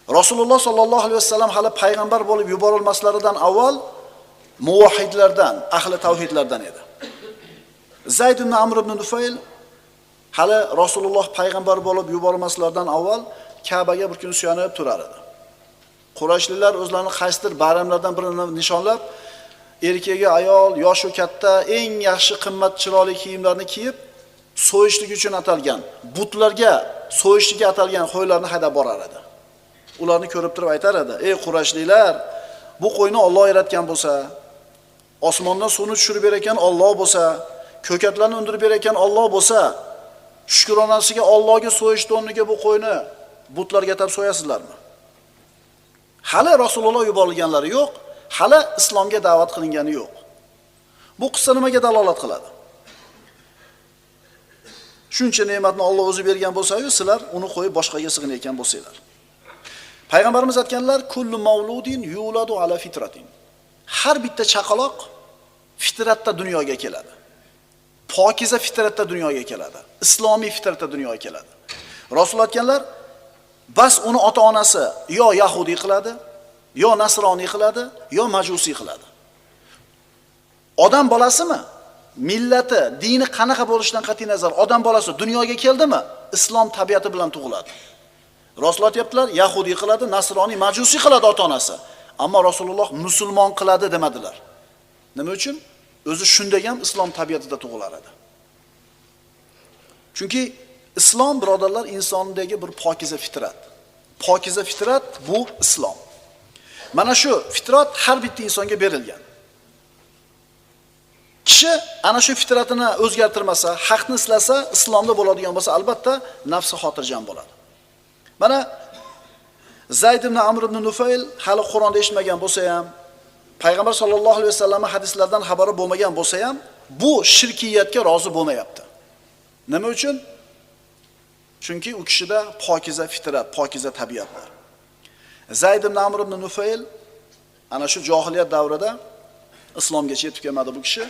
Rasululloh sallallohu alayhi vasallam hali payg'ambar bo'lib yuborilmaslaridan avval muvahhidlardan, ahli tavhidlardan edi. Zayd ibn Amr ibn Nufayl hali Rasululloh payg'ambar bo'lib yuborilmaslaridan avval Ka'baga bir kun suyanib turar edi. Qurayshlilar o'zlarini qaysidir bayramlardan birini nishonlab, erkagi, ayol, yosh u katta eng yaxshi qimmat chiroyli kiyimlarni kiyib, so'yishlik uchun atalgan, butlarga so'yishlikka atalgan qo'ylarni haydab borar edi. Ularni ko'rib turib aytar edi: "Ey Qurayshlilar, bu qo'yni Alloh yaratgan bo'lsa, osmondan suvni tushirib berayotgan Alloh bo'lsa, ko'katlarni undirib berayotgan Alloh bo'lsa, shukronasiga Allohga so'yish o'rniga bu qo'yni butlarga atab so'yasizlarmi?" Hali Rasululloh yuborilganlari yo'q, hali islomga da'vat qilingani yo'q. Bu qissa nimaga dalolat qiladi? Shuncha ne'matni Alloh o'zi bergan bo'lsa-yu, sizlar uni qo'yib boshqaga sig'inayotgan bo'lsanglar. Payg'ambarimiz aytganlar: "Kullu mavludin yuladu ala fitratin." Har bitta chaqaloq fitratda dunyoga keladi. Pokiza fitratda dunyoga keladi. Islomiy fitratda dunyoga keladi. Rasul aytganlar: "Bas uni ota-onasi yo yahudi qiladi, yo nasroniy qiladi, yo majusiy qiladi." Odam bolasimi? Millati, dini qanaqa bo'lishidan qat'iy nazar, odam bolasi dunyoga keldimi, islom tabiati bilan tug'iladi. Rasul aytibdilar, yahudi qiladi, nasroniy, majusiy qiladi ota-onasi. Ammo Rasululloh musulmon qiladi demadilar. Nima uchun? O'zi shunday ham islom tabiatida tug'ilar edi. Chunki islom, birodarlar, insondagi bir pokiza fitrat. Pokiza fitrat bu islom. Mana shu fitrat har bitta insonga berilgan. Kishi ana shu fitratini o'zgartirmasa, haqni islasa, islomda bo'ladigan bo'lsa, albatta nafsi xotirjam bo'ladi. Mana Zayd ibn Amr ibn Nufayl hali Qur'onda eshitmagan bo'lsa ham, Payg'ambar sallallohu alayhi vasallam hadislardan xabari bo'lmagan bo'lsa ham, bu shirkiyatga rozi bo'lmayapti. Nima uchun? Chunki u kishida pokiza fitrat, pokiza tabiat bor. Zayd ibn Amr ibn Nufayl ana shu johiliyat davrida islomgacha yetib kelmadi bu kishi.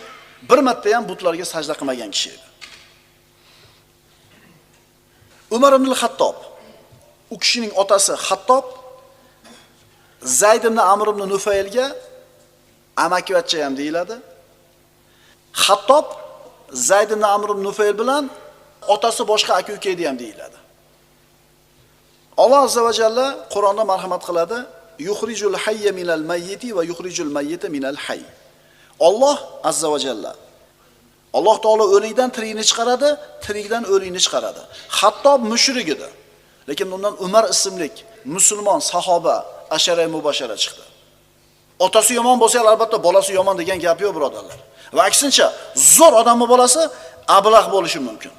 Bir marta ham butlarga sajda qilmagan kishi edi. Umar ibn al-Xattob, u kishining otasi Xattob Zayd ibn Amr ibn Nufaylga amakivachcha ham deyiladi. Xattob Zayd ibn Amr ibn Nufayl bilan otasi boshqa aka-uka edi ham deyiladi. Alloh azza va jalla Qur'onda marhamat qiladi: "Yukhrijul hayya minal mayyiti va yukhrijul mayyita minal hayy." Alloh azza va jalla, Alloh taolo o'likdan tirikni chiqaradi, tirikdan o'likni chiqaradi. Xattob mushrik edi. Lekin undan Umar ismli musulmon sahoba ashara mubashara chiqdi. Otasi yomon bo'lsa, albatta bolasi yomon degan gap yo'q, birodarlar. Va aksincha, zo'r odamning bolasi ablah bo'lishi mumkin.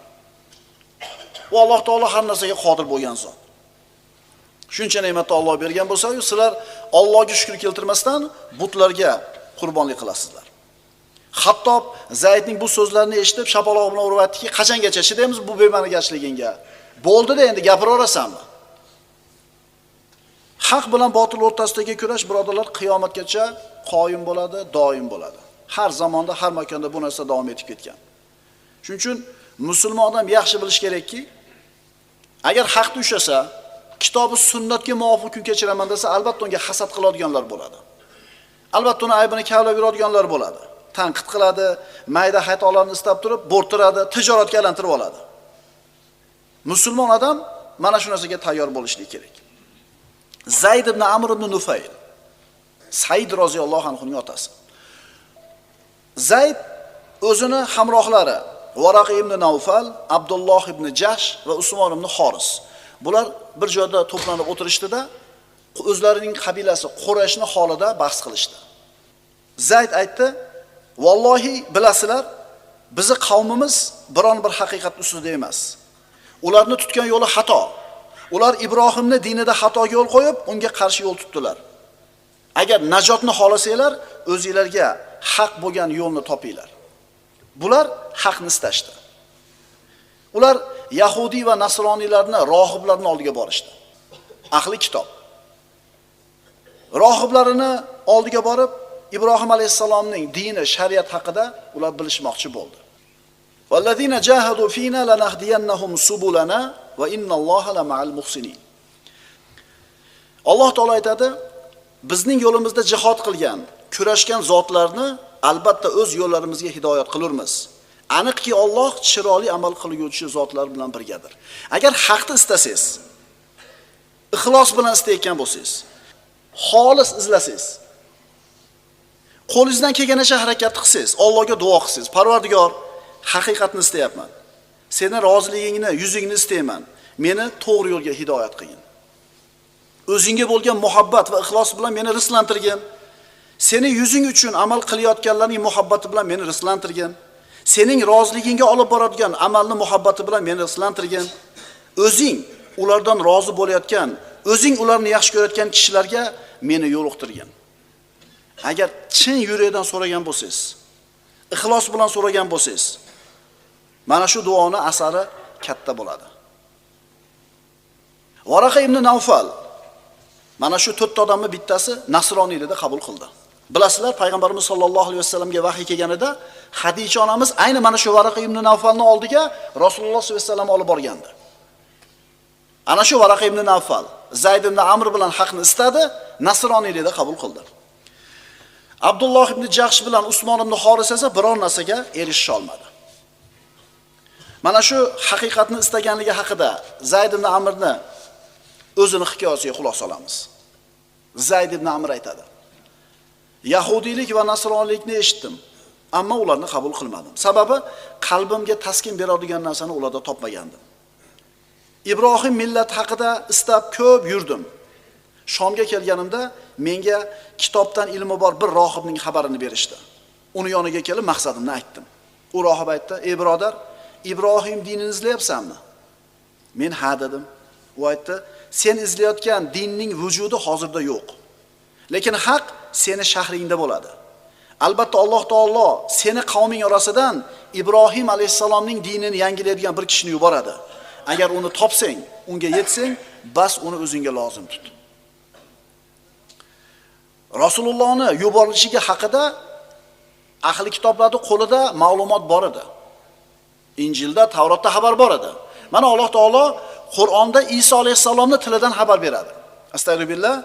U Alloh taolo har narsaga qodir bo'lgan zot. Shuncha ne'matni Alloh bergan bo'lsa-yu, sizlar Allohga shukr keltirmasdan butlarga qurbonlik qilasizlar. Xattob Zaydning bu so'zlarini eshitib, shapaloq bilan urib aytdiki, qachongacha chidaymiz bu bema'nigarchiligingga? Bo'ldi-da, endi gapiraverasanmi? Haq bilan botil o'rtasidagi kurash, birodarlar, qiyomatgacha qoyim bo'ladi, doim bo'ladi. Har zamonda, har makonda bu narsa davom etib ketgan. Shuning uchun musulmon odam yaxshi bilish kerakki, agar haqni ushlasa, kitobi sunnatga muvofiq kun kechiraman desa, albatta unga hasad qiladiganlar bo'ladi. Albatta uni aybini kavlab yuradiganlar bo'ladi. Tanqid qiladi, mayda xatolarni istab turib, bo'rttiradi, tijoratga aylantirib oladi. Musulmon odam mana shu narsaga tayyor bo'lishi kerak. Zayd ibn Amr ibn Nufayl, Said roziyallohu anhuning otasi. Zayd o'zini hamrohlari Varaq ibn Navfal, Abdulloh ibn Jahsh va Usmon ibn Xoris. Bular bir joyda to'planib o'tirishdida, o'zlarining qabilasi Qurayshni holida bahs qilishdi. Zayd aytdi: "Vallohi bilasizlar, bizi qavmimiz biron bir haqiqat ustida emas. Ularni tutgan yo'li xato. Ular Ibrohimni dinida xatoga yo'l qo'yib, unga qarshi yo'l tutdilar. Agar najotni xohlasanglar, o'zingizlarga haq bo'lgan yo'lni topinglar." Bular haqni istashdi. Ular Yahudi va nasroniylarni, rohiblarni oldiga borishdi. Ahli kitob. Rohiblarini oldiga borib, Ibrohim alayhissalomning dini, shariat haqida ular bilishmoqchi bo'ldi. Vallazina jahadu fina lanahdiyannahum subulana va innalloha lama'al muhsinin. Alloh taolo aytadi, bizning yo'limizda jihod qilgan, kurashgan zotlarni albatta o'z yo'llarimizga hidoyat qilurmiz. Aniqki Alloh chiroyli amal qilguvchi zotlar bilan birgadir. Agar haqni istasangiz, ixlos bilan istayotgan bo'lsangiz, xolis izlasangiz, qo'lingizdan kelganicha harakat qilsangiz, Allohga duo qilsangiz, Parvardigor, haqiqatni istayapman. Seni roziligingni, yuzingni istayman. Meni to'g'ri yo'lga hidoyat qilgin. O'zingga bo'lgan muhabbat va ixlos bilan meni rizqlantirgin. Seni yuzing uchun amal qilayotganlarning muhabbati bilan meni rizqlantirgin. Sening roziligingga olib boradigan amalni muhabbati bilan meni rizqlantirgin. O'zing ulardan rozi bo'layotgan, o'zing ularni yaxshi ko'rayotgan kishilarga meni yo'liqtirgin. Agar chin yurakdan so'ragan bo'lsangiz, ixlos bilan so'ragan bo'lsangiz, mana shu duoni asari katta bo'ladi. Varaqa ibn Navfal mana shu 4 ta odamning bittasi nasroniylikni qabul qildi. Bilasizlar, payg'ambarimiz sollallohu alayhi vasallamga vahiy kelganida Xadija onamiz ayni mana shu Varaqa ibn Navfalni oldiga Rasululloh sollallohu alayhi vasallam olib borgandi. Ana shu Varaqa ibn Navfal Zayd ibn Amr bilan haqni istadi, nasroniylikni qabul qildi. Abdulloh ibn Jahsh bilan Usmon ibn Xoris esa biror narsaga erisha olmadi. Mana shu haqiqatni istaganligi haqida Zayd ibn Amrni o'zini hikoyasiga xulosa olamiz. Zayd ibn Amr aytadi: Yahudiylik va nasroniylikni eshitdim, ammo ularni qabul qilmadim. Sababi qalbimga taskin beradigan narsani ularda topmagandim. Ibrohim millati haqida istab ko'p yurdim. Shomga kelganimda menga kitobdan ilmi bor bir rohibning xabarini berishdi. Uni yoniga kelib maqsadimni aytdim. U rohib aytdi: "Ey birodar, Ibrohim dinini izlayapsanmi?" Men ha dedim. U aytdi: "Sen izlayotgan dinning vujudi hozirda yo'q. Lekin haq seni shahringda bo'ladi. Albatta Alloh taolo seni qavming orasidan Ibrohim alayhissalomning dinini yangilaydigan bir kishini yuboradi. Agar uni topsang, unga yetsang, bas uni o'zingga lozim tut." Rasulullohni yuborilishiga haqida ahli kitoblarda qo'lida ma'lumot bor edi. Injilda, Tavrotda xabar bor edi. Mana Alloh taolo Qur'onda Iso alayhissalomni tilidan xabar beradi. Astagfirullah.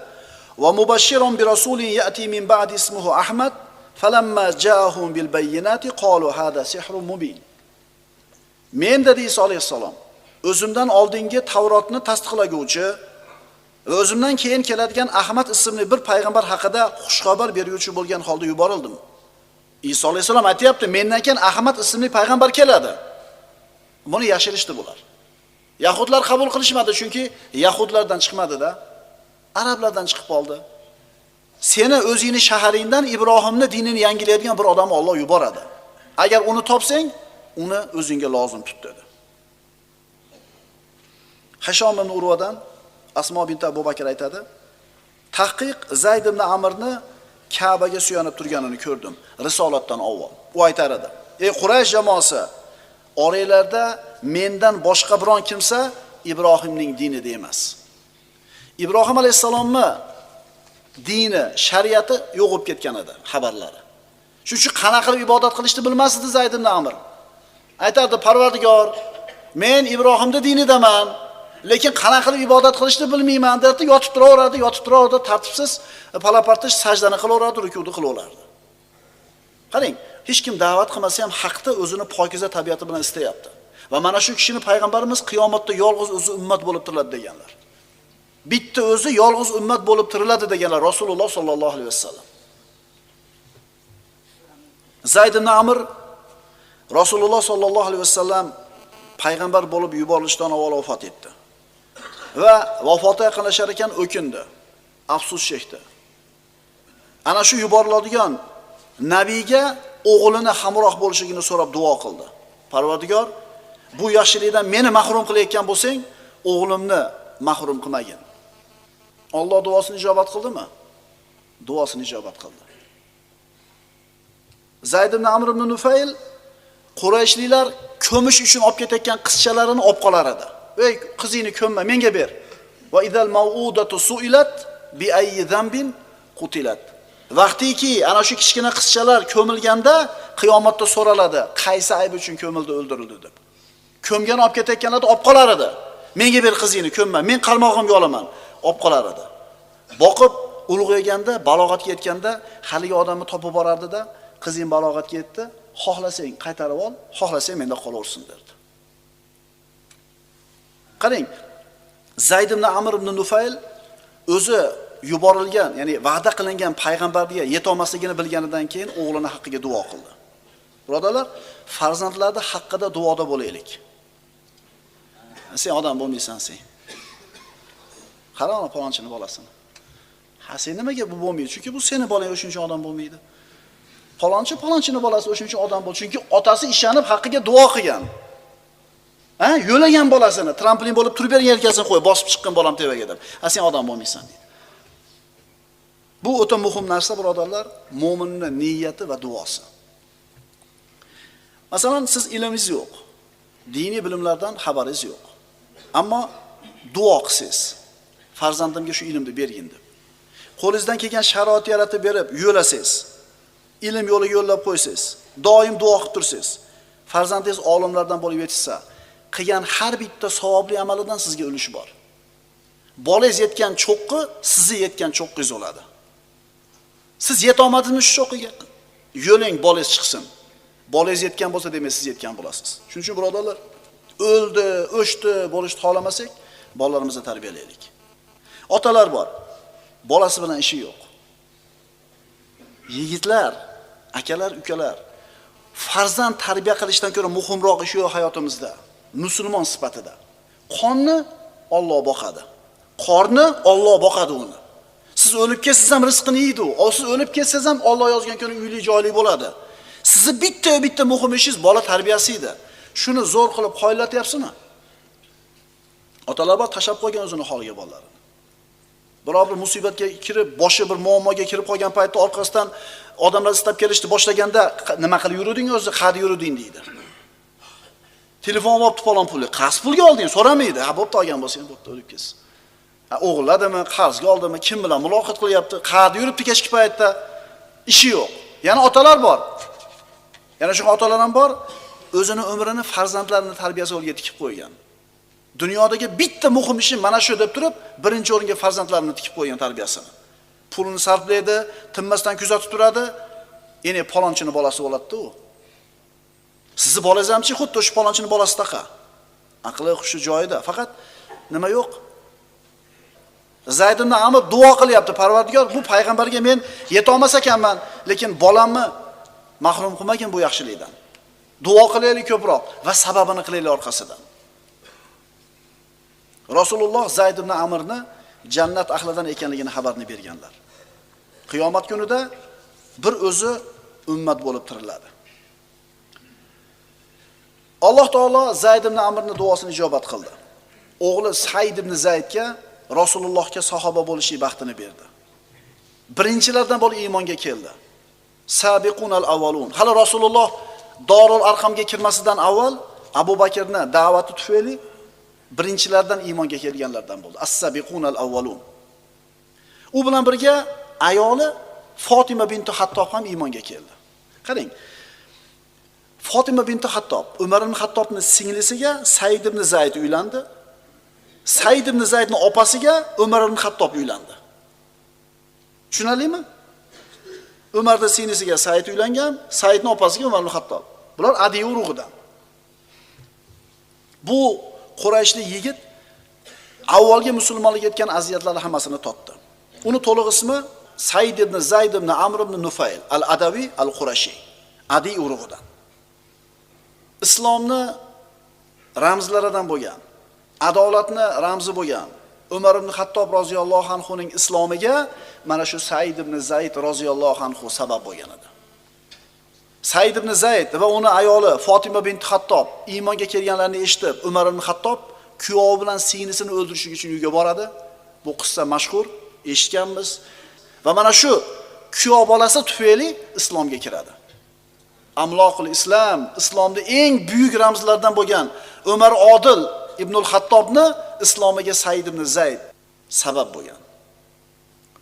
Va mubashshiron bi rasulin ya'ti min ba'di ismuhu Ahmad falamma ja'ahum bil bayyinati qalu hada sihrun mubin. Men dedi Iso alayhissalom, o'zimdan oldingi Tavrotni tasdiqlaguvchi va o'zimdan keyin keladigan Ahmad ismli bir payg'ambar haqida xushxabar beruvchi bo'lgan holda yuborildim. Iso alayhissalom aytayapti, mendan keyin Ahmad ismli payg'ambar keladi. Buni yashirishdi bular. Yahudlar qabul qilishmadi, chunki yahudlardan chiqmadi-da, arablardan chiqib qoldi. Seni o'zingni shaharingdan Ibrohimni dinini yangilaydigan bir odamni Alloh yuboradi. Agar uni topsang, uni o'zingga lozim tut dedi. Hishom ibn Urvadan Asmo bint Abu Bakr aytadi: "Tahqiq Zayd ibn Amrni Ka'baga suyanib turganini ko'rdim risolatdan avval." U aytar edi: "Ey Quraysh jamoasi, oranglarda mendan boshqa biron kimsa Ibrohimning dinida emas." Ibrohim alayhissalomni dini, shariati yo'q bo'lib ketgan edi xabarlari. Shuning uchun qanaqa qilib ibodat qilishni bilmas edi Zayd ibn Amr. Aytardi: "Parvardigor, men Ibrohimning dinidaman, lekin qanaqa qilib ibodat qilishni bilmayman" derdi, yotib turaveradi, yotib turaveradi, tartibsiz palapartish sajdani qilaveradi, rukuni qilaveradi. Qarang, hech kim da'vat qilmasa ham haqni o'zini pokiza tabiati bilan istayapti. Va mana shu kishini payg'ambarimiz qiyomatda yolg'iz o'zi ummat bo'lib tiriladi deganlar. Bitta o'zi yolg'iz ummat bo'lib tiriladi deganlar Rasululloh sollallohu alayhi vasallam. Zayd ibn Amr Rasululloh sollallohu alayhi vasallam payg'ambar bo'lib yuborilishidan avval vafot etdi. Va vafoti yaqinlashar ekan o'kindi, afsus chekdi. Ana shu yuboriladigan nabiyga o'g'lini hamroh bo'lishligini so'rab duo qildi. Parvardigor, bu yaxshilikdan meni mahrum qilayotgan bo'lsang, o'g'limni mahrum qilmagin. Alloh duosini ijobat qildimi? Duosini ijobat qildi. Zayd ibn Amr ibn Nufayl Qurayshliklar ko'mish uchun olib ketayotgan qizchalarini olib qolar edi. Ey, qizingni ko'mma, menga ber. Va idal mau'udatu su'ilat bi ayyi zambin qutilat. Vaqtiki ana shu kichkina qizchalar ko'milganda qiyomatda so'raladi, qaysi ayb uchun ko'mildi, o'ldirildi deb. Ko'mgan olib ketayotganlarni olib qolar edi. Menga ber qizingni, ko'mma, men qarmog'imga olaman. Olib qolar edi. Boqib ulg'ayganda, balog'atga yetganda haligi odamni topib borardida, qizing balog'atga yetdi, xohlasang qaytarib ol, xohlasang menda qolaversin derdi. Qarang, Zayd ibn Amr ibn Nufayl o'zi yuborilgan, ya'ni va'da qilingan payg'ambarga yetolmasligini bilganidan keyin o'g'lini haqqiga duo qildi. Birodarlar, farzandlarni haqqida duoda bo'laylik. Sen odam bo'lmaysan sen. Qara ana palonchini bolasini. Ha, sen nimaga bu bo'lmaydi? Chunki bu seni bolang, o'shuning uchun odam bo'lmaydi. Palonchi palonchini bolasi o'shuning uchun odam bo'ldi. Chunki otasi ishonib haqqiga duo qilgan. Ha, yo'lagan bolasini, trampolin bo'lib turib bergan yelkasini qo'y, bosib chiqqan bolam tevaga deb. Ha, sen odam bo'lmaysan deydi. Bu o'ta muhim narsa, birodarlar, mo'minning niyati va duosi. Masalan, siz ilmingiz yo'q, diniy bilimlardan xabaringiz yo'q. Ammo duo qilsiz, farzandimga shu ilmni bergin deb. Qo'lingizdan kelgan sharoit yaratib berib, yo'lasangiz, ilm yo'liga yo'llab qo'ysangiz, doim duo qilib tursangiz, farzandingiz olimlardan bo'lib yetishsa, qilgan har bitta savobli amalidan sizga ulush bor. Bolangiz yetgan cho'qqi sizni yetgan cho'qqingiz bo'ladi. Siz yetolmadingizmi shu cho'qqiga? Yo'ling, bolangiz chiqsin. Bolangiz yetgan bo'lsa, demak siz yetgan bo'lasiz. Shuning uchun birodarlar, o'ldi, o'chdi bo'lishni xohlamasak, bolalarimizni tarbiyalaylik. Otalar bor, bolasi bilan ishi yo'q. Yigitlar, akalar, ukalar, farzand tarbiya qilishdan ko'ra muhimroq ish yo'q hayotimizda, musulmon sifatida. Qonni Alloh boqadi. Qorni Alloh boqadi uni. Siz o'lib ketsangiz ham rizqini yeydi u. Siz o'lib ketsangiz ham Alloh yozgan kuni uyli joyli bo'ladi. Sizni bitta muhim ishingiz bola tarbiyasi edi. Shuni zo'r qilib qoyillatyapsizmi? Otalar bor, tashlab qo'ygan o'zini holiga bolalarini. Biror bir musibatga kirib, boshi bir muammoga kirib qolgan paytda orqasidan odamlar istab kelishni boshlaganda nima qilib yuruding o'zi, qayerda yuruding deydi. Telefon olibdi falon pulni, qaysi pulga olding so'ramaydi. Ha, bo'pti, olgan bo'lsang, bo'pti, o'lib ketsin. Ha, o'g'illadimi, qarzga oldimi, kim bilan muloqot qilyapti, qayerda yuribdi kechki paytda, ishi yo'q. Yana otalar bor. Yana shu otalar ham bor, o'zini umrini farzandlarini tarbiyasi yo'liga tikib qo'ygan. Dunyodagi bitta muhim ishi mana shu deb turib, birinchi o'ringa farzandlarini tikib qo'ygan tarbiyasini. Pulini sarflaydi, tinmasdan kuzatib turadi. Endi palonchini bolasi bo'ladi-da u. Sizni bolangiz hamchi xuddi o'sha palonchini bolasi taqa. Aqli hushi joyida, faqat nima yo'q? Zayd ibn Amr duo qilyapti, Parvardigor, bu payg'ambarga men yetolmas ekanman, lekin bolamni mahrum qilmagin bu yaxshilikdan. Duo qilaylik ko'proq va sababini qilaylik orqasidan. Rasululloh Zayd ibn Amrni jannat ahlidan ekanligini xabarini berganlar. Qiyomat kunida bir o'zi ummat bo'lib tiriladi. Alloh taolo Zayd ibn Amrni duosini ijobat qildi. O'g'li Said ibn Zaydga Rasulullohga sahoba bo'lishi baxtini berdi. Birinchilardan bo'lib iymonga keldi. Sabiqunal avvalun. Hali Rasululloh Dorul Arqamga kirmasidan avval Abu Bakrni da'vati tufayli birinchilardan iymonga kelganlardan bo'ldi. As-sabiqunal avvalun. U bilan birga ayoli Fatima binti Hattob ham iymonga keldi. Qarang. Fatima binti Hattob Umar ibn Hattobning singlisiga Said ibn Zayd uylandi. Said ibn Zaydning opasiga Umar ibn Hattob uylandi. Tushunarlimi? Umarning singlisiga Said uylangan, Saidning opasiga Umar ibn Hattob. Bular Adi urug'idan. Bu Qurayshli yigit avvalgi musulmonlik etgan aziyatlarning hammasini totdi. Uni to'liq ismi Said ibn Zayd ibn Amr ibn Nufayl al-Adavi al-Qurashi. Adi urug'idan. Islomni ramzlaridan bo'lgan, adolatni ramzi bo'lgan Umar ibn Hattob roziyallohu anhu ning islomiga mana shu Said ibn Zayd roziyallohu anhu sabab bo'lgan edi. Said ibn Zayd va uni ayoli Fatima bint Hattob iymonga kelganlarini eshitib, Umar ibn Hattob kuyovi bilan singlisini o'ldirish uchun uyga boradi. Bu qissa mashhur, eshitganmiz. Va mana shu kuyov bolasi tufayli islomga kiradi. Amloqul islom, islomda eng buyuk ramzlardan bo'lgan Umar Odil ibn Hattobni islomiga Said ibn Zayd sabab bo'lgan.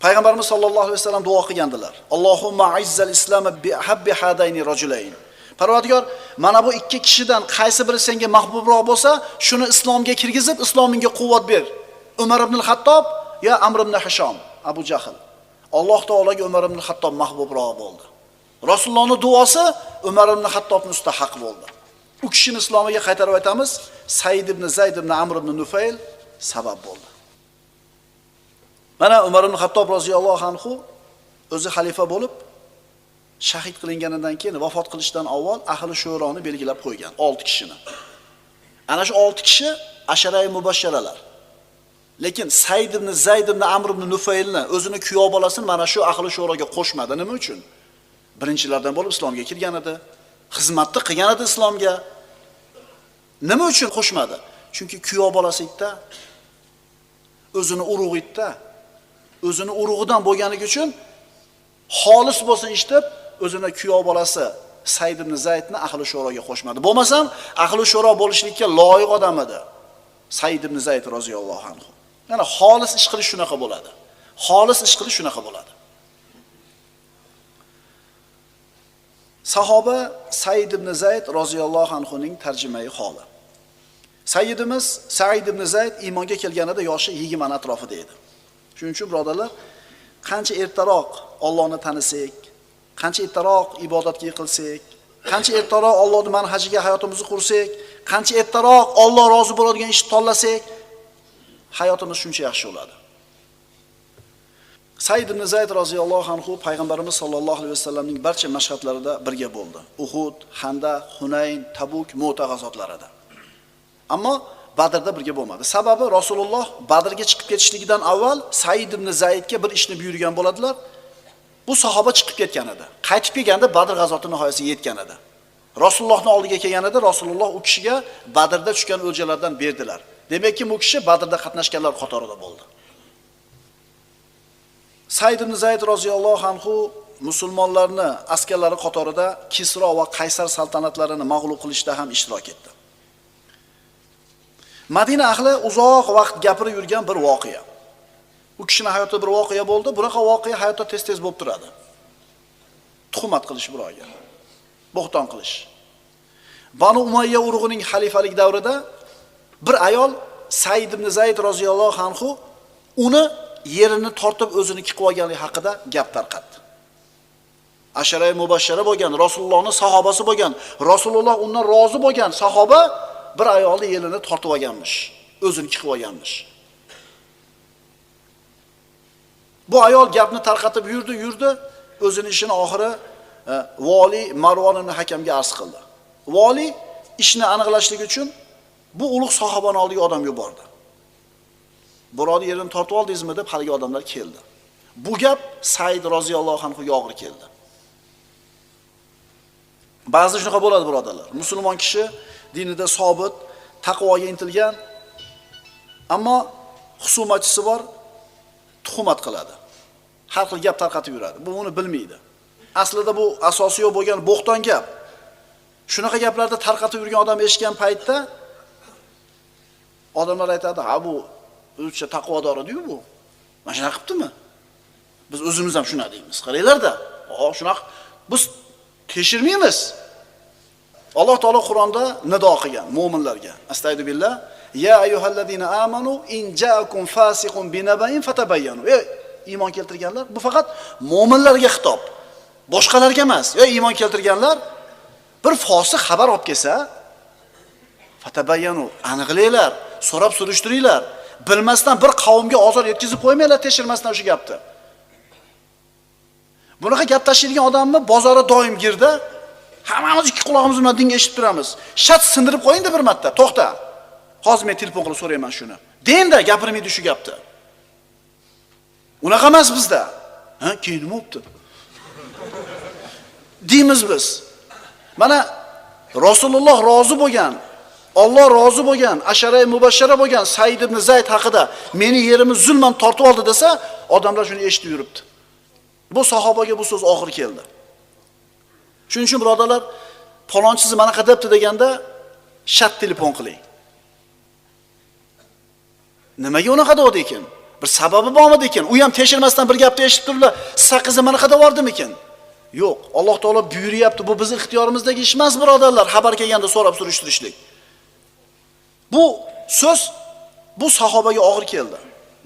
Payg'ambarimiz sollallohu alayhi vasallam duo qilgandilar. Allohumma izzal islama bi habbi hadayni rajulayn. Parvardigor, mana bu ikki kishidan qaysi biri senga mahbubroq bo'lsa, shuni islomga kirgizib, islomingga quvvat ber. Umar ibn Hattob ya Amr ibn Hishom. Abu Jahl. Alloh taologa Umar ibn Xattob mahbubroq bo'ldi. Rasulullohning duosi Umar ibn Xattobning ustida haq bo'ldi. U kishini islomiga qaytarib aytamiz, Said ibn Zayd ibn Amr ibn Nufayl sabab bo'ldi. Mana Umar ibn Xattob roziyallohu anhu o'zi xalifa bo'lib shahid qilinganidan keyin vafot qilishdan avval ahli shuroni belgilab qo'ygan 6 kishini. Ana shu 6 kishi asharai mubashsharalar. Lekin Said ibn Zayd ibn Amr ibn Nufaylni o'zini kuyov bolasini mana shu ahli shuroga qo'shmadi. Nima uchun? Birinchilardan bo'lib islomga kirgan edi, xizmatni qilgan edi islomga. Nima uchun qo'shmadi? Chunki kuyov bolasi edi, o'zini urug'i edi, o'zini urug'idan bo'lganligi uchun xolis bo'lsin ishlab o'zini kuyov bolasi Said ibn Zaydni ahli shuroga qo'shmadi. Bo'lmasam ahli shuro bo'lishlikka loyiq odam edi Said ibn Zayd roziyallohu anhu. Yana xolis ish qilish shunaqa bo'ladi. Xolis ish qilish shunaqa bo'ladi. Sahoba Said ibn Zayd roziyallohu anhuning tarjimai holi. Sayyidimiz Said ibn Zayd iymonga kelganida yoshi 20 atrofida edi. Shuning uchun birodarlar, qancha ertaroq Allohni tanisak, qancha ertaroq ibodatga yiqilsak, qancha ertaroq Allohning manhajiga hayotimizni qursak, qancha ertaroq Alloh rozi bo'ladigan ishni tanlasak, hayotimiz shuncha yaxshi bo'ladi. Said ibn Zayd roziyallohu anhu payg'ambarimiz sollallohu alayhi vasallamning barcha mashhadlarida birga bo'ldi. Uhud, Handaq, Hunayn, Tabuk, Mu'ta g'azotlarida. Ammo Badrda birga bo'lmadi. Sababi Rasululloh Badrga chiqib ketishligidan avval Said ibn Zaydga bir ishni buyurgan bo'ladilar. Bu sahoba chiqib ketgan edi. Qaytib kelganda Badr g'azoti nihoyasiga yetgan edi. Rasulullohning oldiga kelganida Rasululloh u kishiga Badrda tushgan o'ljalardan berdilar. Demakki, bu kishi Badrda qatnashganlar qatorida bo'ldi. Said ibn Zayd roziyallohu anhu musulmonlarni askarlari qatorida Kisro va Qaysar saltanatlarini mag'lub qilishda ham ishtirok etdi. Madina ahli uzoq vaqt gapirib yurgan bir voqea. U kishining hayotida bir voqea bo'ldi. Bunaqa voqea hayotda tez-tez bo'lib turadi. Tuhmat qilish birovga, bo'xton qilish. Banu Umayya urug'ining xalifalik davrida bir ayol Said ibn Zayd roziyallohu anhu uni yerini tortib o'zini qilib olganligi haqida gap tarqatdi. Asharai mubashshara bo'lgan, Rasulullohning sahobasi bo'lgan, Rasululloh undan rozi bo'lgan sahoba bir ayolni yerini tortib olganmish, o'zini qilib olganmish. Bu ayol gapni tarqatib yurdi, o'zini ishini oxiri vali Marvon ibn Hakamga arz qildi. Vali ishni aniqlashlik uchun bu ulug' sahobani oldiga odam yubordi. Birodar yerini tortib oldingizmi deb haligi odamlar keldi. Bu gap Said roziyallohu anhuga og'ir keldi. Ba'zi shunaqa bo'ladi birodarlar. Musulmon kishi dinida sobit, taqvoga intilgan, ammo husumatchisi bor, tuhmat qiladi. Har xil gap tarqatib yuradi. Bu uni bilmaydi. Aslida bu asosi yo'q bo'lgan bo'xton gap. Shunaqa gaplarni tarqatib yurgan odam eshitgan paytda odamlar aytadi, "Ha, bu o'zicha taqvodor edi-yu bu. Mana shunaqa qilibdimi? Biz o'zimiz ham shuna deymiz. Qaranglar-da, shunaqa biz tekshirmaymiz." Alloh taolo Qur'onda nido qilgan mu'minlarga. Astagfiru billah. Ya ayyuhallazina amanu in ja'akum fasiqun binaba'in fatabayyanu. Ey iymon keltirganlar, bu faqat mu'minlarga xitob. Boshqalarga emas. Ey iymon keltirganlar, bir fosiq xabar olib kelsa, fatabayyanu, aniqlanglar, so'rab surishtiringlar. Bilmasdan bir qavmga ozor yetkazib qo'ymanglar, tekshirmasdan o'sha gapni. Bunaqa gap tashlaydigan odamni bozori doim girdi. Hammamiz ikki qulog'imiz bilan dinga eshitib turamiz. Shat sindirib qo'ying-da bir marta. To'xta. Hozir men telefon qilib so'rayman shuni. Denda gapirmaydi shu gapni. Unaqa emas bizda. Ha, keyin nima bo'pti? Deymiz biz. Mana Rasululloh rozi bo'lgan, Alloh rozi bo'lgan, asharai mubashshara bo'lgan Said ibn Zayd haqida meni yerimni zulman tortib oldi desa, odamlar shuni eshitib yuribdi. Bu sahobaga bu so'z og'ir keldi. Shuning uchun birodarlar, palonchi sizni mana debdi deganda shat telefon qiling. Nimaga unaqa dedi ekan? Bir sababi bormidi ekan? U ham tekshirmasdan bir gapni eshitib turiblar. Siz qizni mana qadavordimikin? Yo'q, Alloh taolo buyuryapti. Bu bizning ixtiyorimizdagi ish emas, birodarlar. Xabar kelganda so'rab surishtirishlik. Bu so'z bu sahobaga og'ir keldi.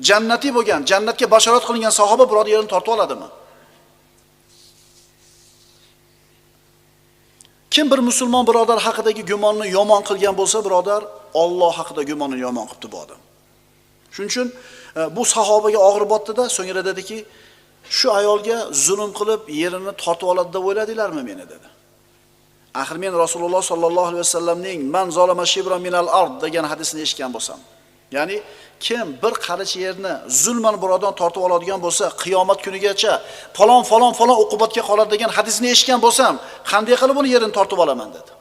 Jannatiy bo'lgan, jannatga bashorat qilingan sahoba birovning yerini tortib oladimi? Kim bir musulmon birodar haqidagi gumonni yomon qilgan bo'lsa, birodar, Alloh haqida gumonni yomon qilibdi bu odam. Shuning uchun bu sahobaga og'ir botdi-da, so'ngra dediki, shu ayolga zulm qilib yerini tortib oladi deb o'yladinglarmi meni dedi. Axir men Rasululloh sallallohu alayhi vasallamning man zalama shibran minal ard degan hadisini eshitgan bo'lsam, ya'ni kim bir qarich yerni zulman birovdan tortib oladigan bo'lsa, qiyomat kunigacha falon falon falon uqubatga qoladi degan hadisini eshitgan bo'lsam, qanday qilib uni yerini tortib olaman dedi.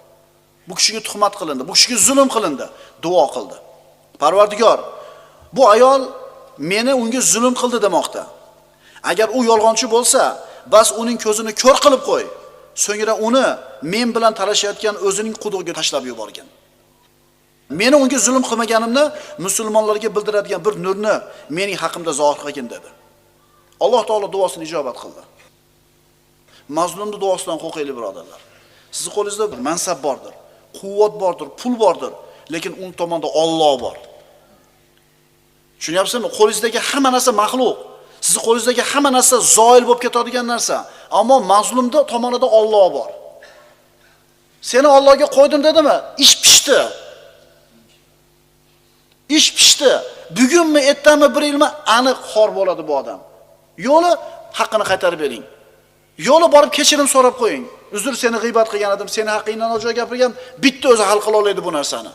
Bu kishiga tuhmat qilindi, bu kishiga zulm qilindi, duo qildi. Parvardigor, bu ayol meni unga zulm qildi demoqda. Agar u yolg'onchi bo'lsa, bas uning ko'zini ko'r qilib qo'y. So'ngra uni men bilan talashayotgan o'zining qudug'iga tashlab yuborgin. Meni unga zulm qilmaganimni musulmonlarga bildiradigan bir nurni mening haqimda zohir qilgin dedi. Alloh taolo duosini ijobat qildi. Mazlumning duosidan qo'rqaylik birodarlar. Sizning qo'lingizda bir mansab bordir, quvvat bordir, pul bordir, lekin uning tomonda Alloh bor. Tushunyapsizmi? Qo'lingizdagi hamma narsa maxluq. Sizning qo'lingizdagi hamma narsa zoil bo'lib ketadigan narsa. Ammo mazlumning tomonida Alloh bor. Seni Allohga qo'ydim dedimi? Ish pishdi. Ish pishdi. Bugunmi, ertami, bir yilmi aniq xor bo'ladi bu odam. Yo'li haqqini qaytarib bering. Yo'li borib kechirim so'rab qo'ying. Uzr, seni g'iybat qilgan edim, seni haqqingdan nojo'ya gapirgan, bitta o'zi hal qila oladi bu narsani.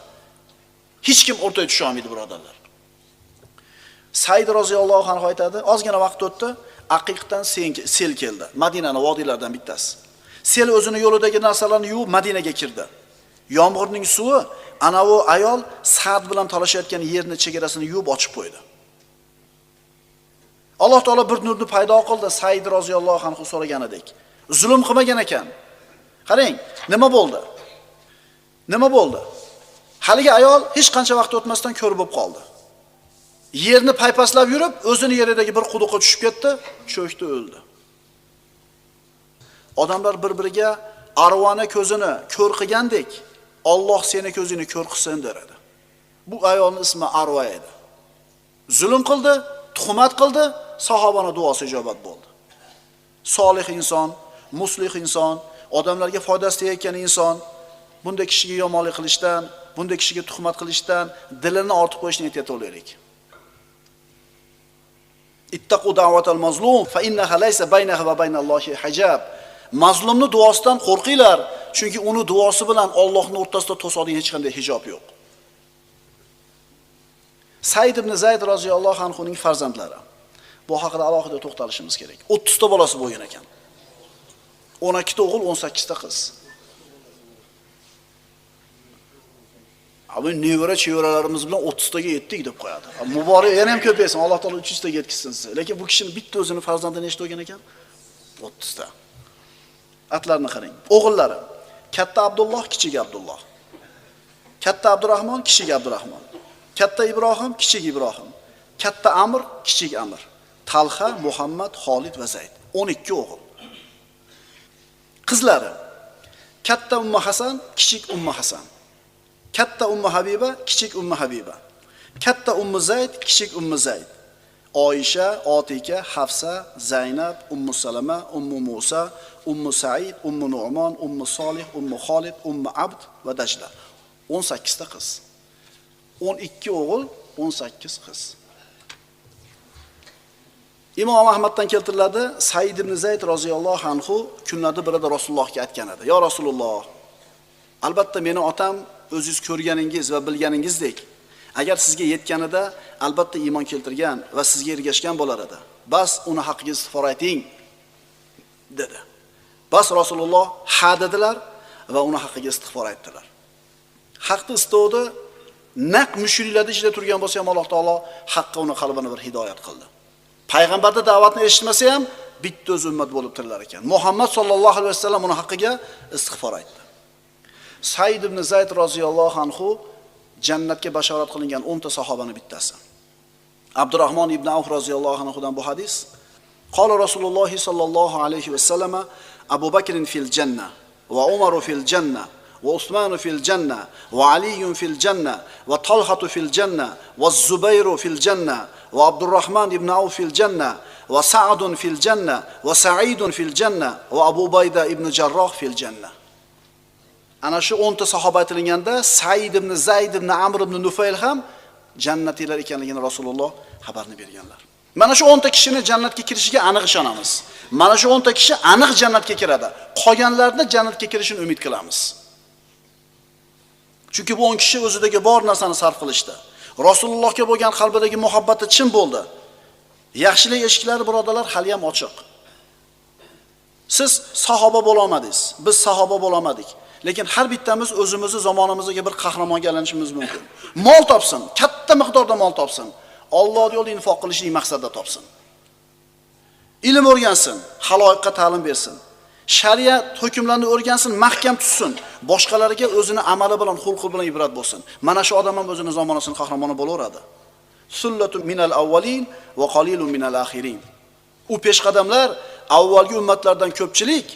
Hech kim o'rtaga tusha olmaydi birodarlar. Said roziyallohu anhu aytadi, ozgina vaqt o'tdi, Aqiqdan sel keldi. Madinani vodiylaridan bittasi. Sel o'zini yo'lidagi narsalarni yuvib Madinaga kirdi. Yomg'irning suvi ana u ayol Sa'd bilan talashayotgan yerni chegarasini yuvib ochib qo'ydi. Alloh taolo bir nurni paydo qildi, Said roziyallohu anhu so'raganidek. Zulm qilmagan ekan. Qarang, nima bo'ldi? Nima bo'ldi? Haligi ayol hech qancha vaqt o'tmasdan ko'r bo'lib qoldi. Yerni paypaslab yurib, o'zini yeridagi bir quduqqa tushib ketdi, cho'kdi, o'ldi. Odamlar bir-biriga arvona ko'zini ko'r qilgandek, Alloh seni ko'zingni ko'r qilsin derdi. Bu ayolning ismi Arva edi. Zulm qildi, tuhmat qildi, sahobaning duosi ijobat bo'ldi. Solih inson, muslih inson, odamlarga foydasi tegayotgan inson, bunday kishiga yomonlik qilishdan, bunday kishiga tuhmat qilishdan dilini ortib qo'yishni ehtiyot bo'laylik. Ittaqu da'vatal mazlum fa innaha laysa baynaha va baynallohi hijab. Mazlumning duosidan qo'rqinglar, chunki uni duosi bilan Allohning o'rtasida to'sadigan hech qanday hijob yo'q. Said ibn Zayd roziyallohu anhu ning farzandlari. Bu haqida alohida to'xtalishimiz kerak. 30 ta bolasi bo'lgan ekan. 12 ta o'g'il, 18 ta qiz. Abi nevara chevaralarimiz bilan 30 taga yetdik deb qo'yadi. Muborak yana ham ko'paysin, Alloh taolo 300 taga yetkazsin sizni. Lekin bu kishining bitta o'zini farzandi nechta bo'lgan ekan? 30 ta. Atlarni qarang. O'g'illari katta Abdulloh, kichik Abdulloh. Katta Abdurrahmon, kichik Abdurrahmon. Katta Ibrohim, kichik Ibrohim. Katta Amr, kichik Amr. Talha, Muhammad, Xolid va Zayd. 12 o'g'il. Qizlari katta Ummu Hasan, kichik Ummu Hasan. Katta Ummu Habiba, kichik Ummu Habiba. Katta Ummu Zayd, kichik Ummu Zayd. Oysha, Otika, Hafsa, Zaynab, Ummu Salama, Ummu Musa, Ummu Said, Ummu Nu'mon, Ummu Solih, Ummu Xolid, Ummu Abd va Dajla. 18 ta qiz. 12 o'g'il, 18 qiz. Imom Ahmaddan keltiriladi, Said ibn Zayd roziyallohu anhu kunlarda birida Rasulullohga aytgan edi. "Ya Rasululloh, albatta meni otam o'zingiz ko'rganingiz va bilganingizdek, agar sizga yetganida albatta iymon keltirgan va sizga ergashgan bo'lar edi. Bas uni haqqiga istig'for ayting" dedi. Bas Rasululloh ha dedilar va uni haqqiga istig'for aytdilar. Haqni istovdi, naq mushriklarning ichida turgan bo'lsa ham Alloh taolo haqqa uni qalbini bir hidoyat qildi. Payg'ambarning da'vatini eshitmasa ham bitta o'zi ummat bo'lib tirilar ekan. Muhammad sallallohu alayhi vasallam uni haqqiga istig'for aytdi. Said ibn Zayd roziyallohu anhu jannatga bashorat qilingan 10 ta sahobaning bittasi. Abdurrahmon ibn Avf roziyallohu anhudan bu hadis. Qala Rasululloh sallallohu alayhi vasallam Abu Bakr fil janna va Umar fil janna va Usmon fil janna va Ali fil janna va Talha fil janna va Zubayru fil janna va Abdurrahman ibn Avf fil janna va Sa'dun fil janna va Sa'idun fil janna va Abu Bayda ibn Jarroh fil janna. Ana shu 10 ta sahoba aytilganda Said ibn Zayd ibn Amr ibn Nufayl ham jannatiylar ekanligini Rasululloh xabarni berganlar. Mana shu 10 ta kishini jannatga kirishiga aniq ishonamiz. Mana shu 10 ta kishi aniq jannatga kiradi. Qolganlarni jannatga kirishini umid qilamiz. Chunki bu 10 kishi o'zidagi bor narsani sarf qilishdi. Rasulullohga bo'lgan qalbidagi muhabbati chin bo'ldi. Yaxshilik eshiklari birodarlar hali ham ochiq. Siz sahoba bo'la olmadingiz, biz sahoba bo'la olmadik. Lekin har bittamiz o'zimizni zamonimizdagi bir qahramonga aylanishimiz mumkin. Mol topsin, katta miqdorda mol topsin. Alloh yo'lida infoq qilishlik maqsadida topsin. Ilm o'rgansin, xaloyiqqa ta'lim bersin. Shariat hukmlarini o'rgansin, mahkam tutsin. Boshqalarga o'zini amali bilan, xulqi bilan ibrat bo'lsin. Mana shu odam ham o'zini zamonasining qahramoni bo'laveradi. Sullatu minal avvalin va qalilun minal axirin. U peshqadamlar avvalgi ummatlardan ko'pchilik,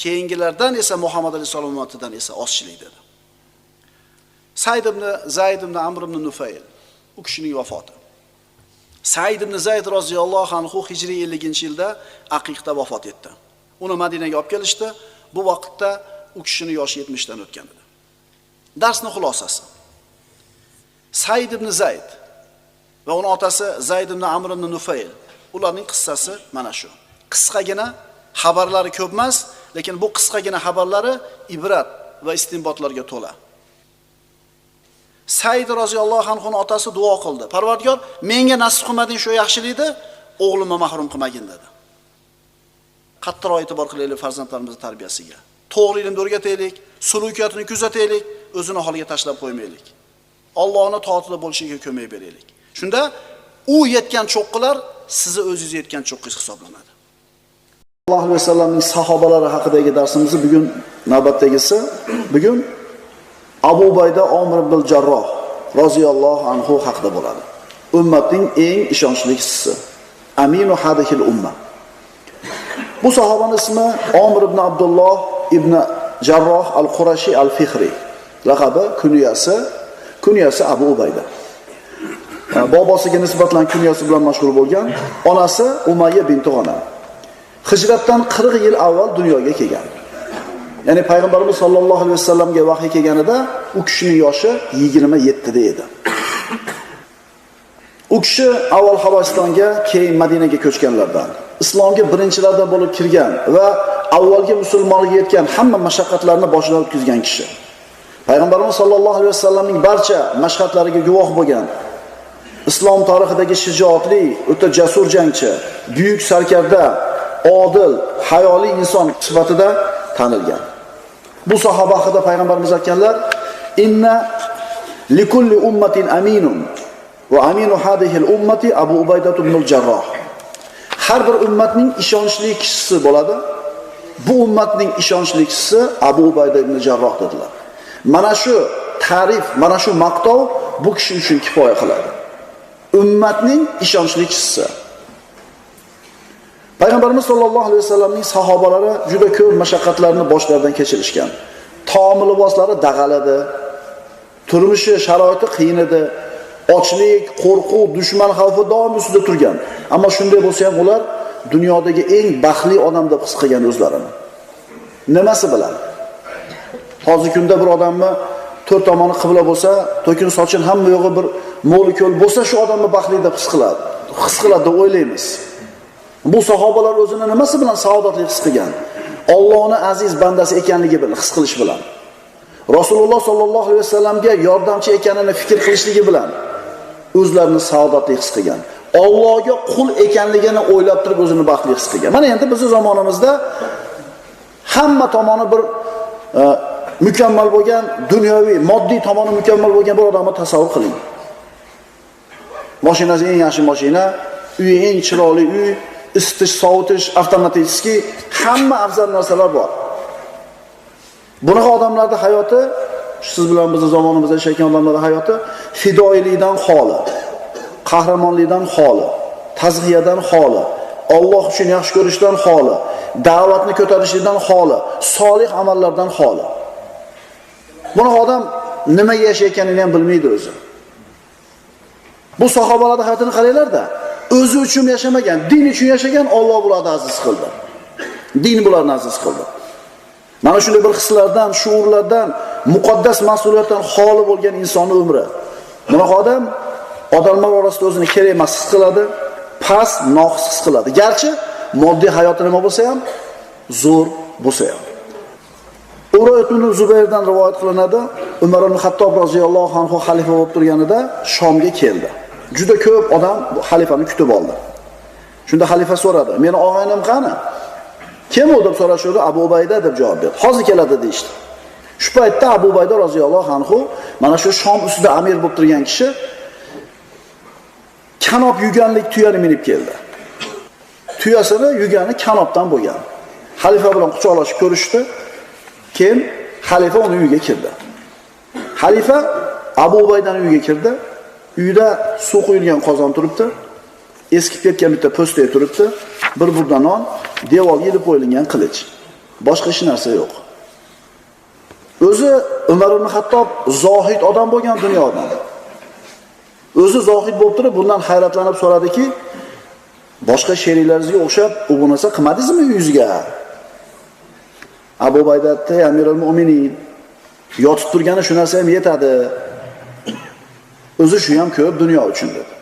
keyingilardan esa Muhammad alayhisalom ummatidan esa ozchilik dedi. Said ibn Zayd ibn Amr ibn Nufayl, u kishining vafoti. Said ibn Zayd roziyallohu anhu hijriy 50-yilda Aqiqda vafot etdi. Uni Madinaga olib kelishdi. Bu vaqtda u kishining yoshi 70 dan o'tgan edi. Darsning xulosasi. Said ibn Zayd va uning otasi Zayd ibn Amr ibn Nufayl, ularning qissasi mana shu. Qisqagina xabarlari ko'p emas, lekin bu qisqagina xabarlari ibrat va istinbotlarga to'la. Said roziyallohu anhu otasi duo qildi. Parvardigor, menga nasib qilmading shu yaxshilikni, o'g'limni mahrum qilmagin dedi. Qattiqroq e'tibor qilaylik farzandlarimizning tarbiyasiga. To'g'ri ilmni o'rgataylik, sulukiyatini kuzataylik, o'zini holiga tashlab qo'ymaylik. Allohning toatida bo'lishiga ko'mak beraylik. Shunda u yetgan cho'qqilar sizni o'zingiz yetgan cho'qqingiz hisoblanadi. Allohu alayhi vasallamning sahobalari haqidagi darsimizni bugun navbatdagisi, bugun Abu Ubayda Omir ibn Jarroh roziyallohu anhu haqida bo'ladi. Ummatning eng ishonchli kishisi, aminu hadihil umma. Bu sahobaning ismi Omir ibn Abdulloh ibn Jarroh al-Qurashi al-Fihri. Laqabi kunyasi Abu Ubayda. Bobosiga nisbatan kunyasi bilan mashhur bo'lgan, onasi Umayya binti G'onam. Hijratdan 40 yil avval dunyoga kelgan. Ya'ni payg'ambarimiz sollallohu alayhi vasallamga vahiy kelganida u kishining yoshi 27 da edi. U kishi avval Habasistonga, keyin Madinaga ko'chganlardan. Islomga birinchilardan bo'lib kirgan va avvalgi musulmonlikka yetgan hamma mashaqqatlarni boshidan o'tkazgan kishi. Payg'ambarimiz sollallohu alayhi vasallamning barcha mashhatlariga guvoh bo'lgan, islom tarixidagi shijoatli, o'ta jasur jangchi, buyuk sarkarda, odil, hayoli inson sifatida tanilgan. Bu sahoba haqida payg'ambarimiz aytganlar: "Inna likulli ummatin aminun va aminu hadihil ummati Abu Ubayda ibn al-Jarroh." Har bir ummatning ishonchli kishisi bo'ladi. Bu ummatning ishonchli kishisi Abu Ubayda ibn Jarroh dedilar. Mana shu ta'rif, mana shu maqtov bu kishi uchun kifoya qiladi. Ummatning ishonchli kishisi. Payg'ambarimiz sollallohu alayhi vasallamning sahobalari juda ko'p mashaqqatlarni boshlaridan kechirishgan. Taom liboslari dag'al edi. Turmushi sharoiti qiyin edi. Ochlik, qo'rquv, dushman xavfi doim ustida turgan. Ammo shunday bo'lsa ham ular dunyodagi eng baxtli odam deb his qilgan o'zlarini. Nimasi bilan? Hozirgi kunda bir odamni to'rt tomoni qibla bo'lsa, to'kin sochin hamma yo'g'i bir mo'l ko'l bo'lsa, shu odamni baxtli deb his qiladi. His qiladi deb o'ylaymiz. Bu sahobalar o'zini nimasi bilan saodatli his qilgan? Allohning aziz bandasi ekanligi bilan his qilish bilan. Rasululloh sollallohu alayhi vasallamga yordamchi ekanini fikr qilishligi bilan o'zlarini saodatli his qilgan. Allohga qul ekanligini o'ylab turib o'zini baxtli his qilgan. Mana endi bizning zamonimizda hamma tomoni bir mukammal bo'lgan, dunyoviy, moddiy tomoni mukammal bo'lgan bir odamni tasavvur qiling. Mashinasi eng yaxshi mashina, uyi eng chiroyli uy, isitish, sovutish, avtomatik, hamma afzal narsalar bor. Bunaqa odamlarning hayoti, siz bilan bizning zamonimizda yashayotgan odamlarning hayoti fidoyilikdan xoli, qahramonlikdan xoli, tazhiyadan xoli, Alloh uchun yaxshi ko'rishdan xoli, da'vatni ko'tarishdan xoli, solih amallardan xoli. Bunaqa odam nimaga yashayotganini ham bilmaydi o'zi. Bu sahobalarning hayotini qaranglar-da, o'zi uchun yashamagan, din uchun yashagan, Alloh bularni aziz qildi. Din bularni aziz qildi. Mana shunday bir hislardan, shuurlardan, muqaddas mas'uliyatdan xoli bo'lgan insonning umri. Bunaqa odam odamlar orasida o'zini kerak emas his qiladi, past, noqis his qiladi. Garchi moddiy hayoti nima bo'lsa ham, zo'r bo'lsa ham. Urva ibn Zubayrdan rivoyat qilinadi, Umar ibn Xattob roziyallohu anhu xalifa bo'lib turganida Shomga keldi. Juda ko'p odam xalifani kutib oldi. Shunda xalifa so'radi: "Meni og'aynim qani?" Kim u deb so'rashdi, Abu Ubayda deb javob berdi. Hozir keladi deyishdi. Shu paytda Abu Ubayda roziyallohu anhu mana shu Shom ustida amir bo'lib turgan kishi kanob yuganlik tuyani minib keldi. Tuyasini yugani kanobdan bo'lgan. Xalifa bilan quchoqlashib ko'rishdi. Keyin xalifa uning uyiga kirdi. Xalifa Abu Ubaydaning uyiga kirdi. Uyda suv quyilgan qozon turibdi. Eskib ketgan bitta po'stak turibdi. Bir burda non, devorga ilib qo'yilgan qilich. Boshqa hech narsa yo'q. O'zi Umar ibn Xattob zohid odam bo'lgan dunyodan. O'zi zohid bo'lib turib, bundan hayratlanib so'radiki, boshqa sheriklaringizga o'xshab u bu narsa qilmadingizmi uyingizga? Abu Ubayda aytdi: "Amirul Mu'minin, yotib turgani shu narsa ham yetadi. O'zi shu ham ko'p dunyo uchun" dedi.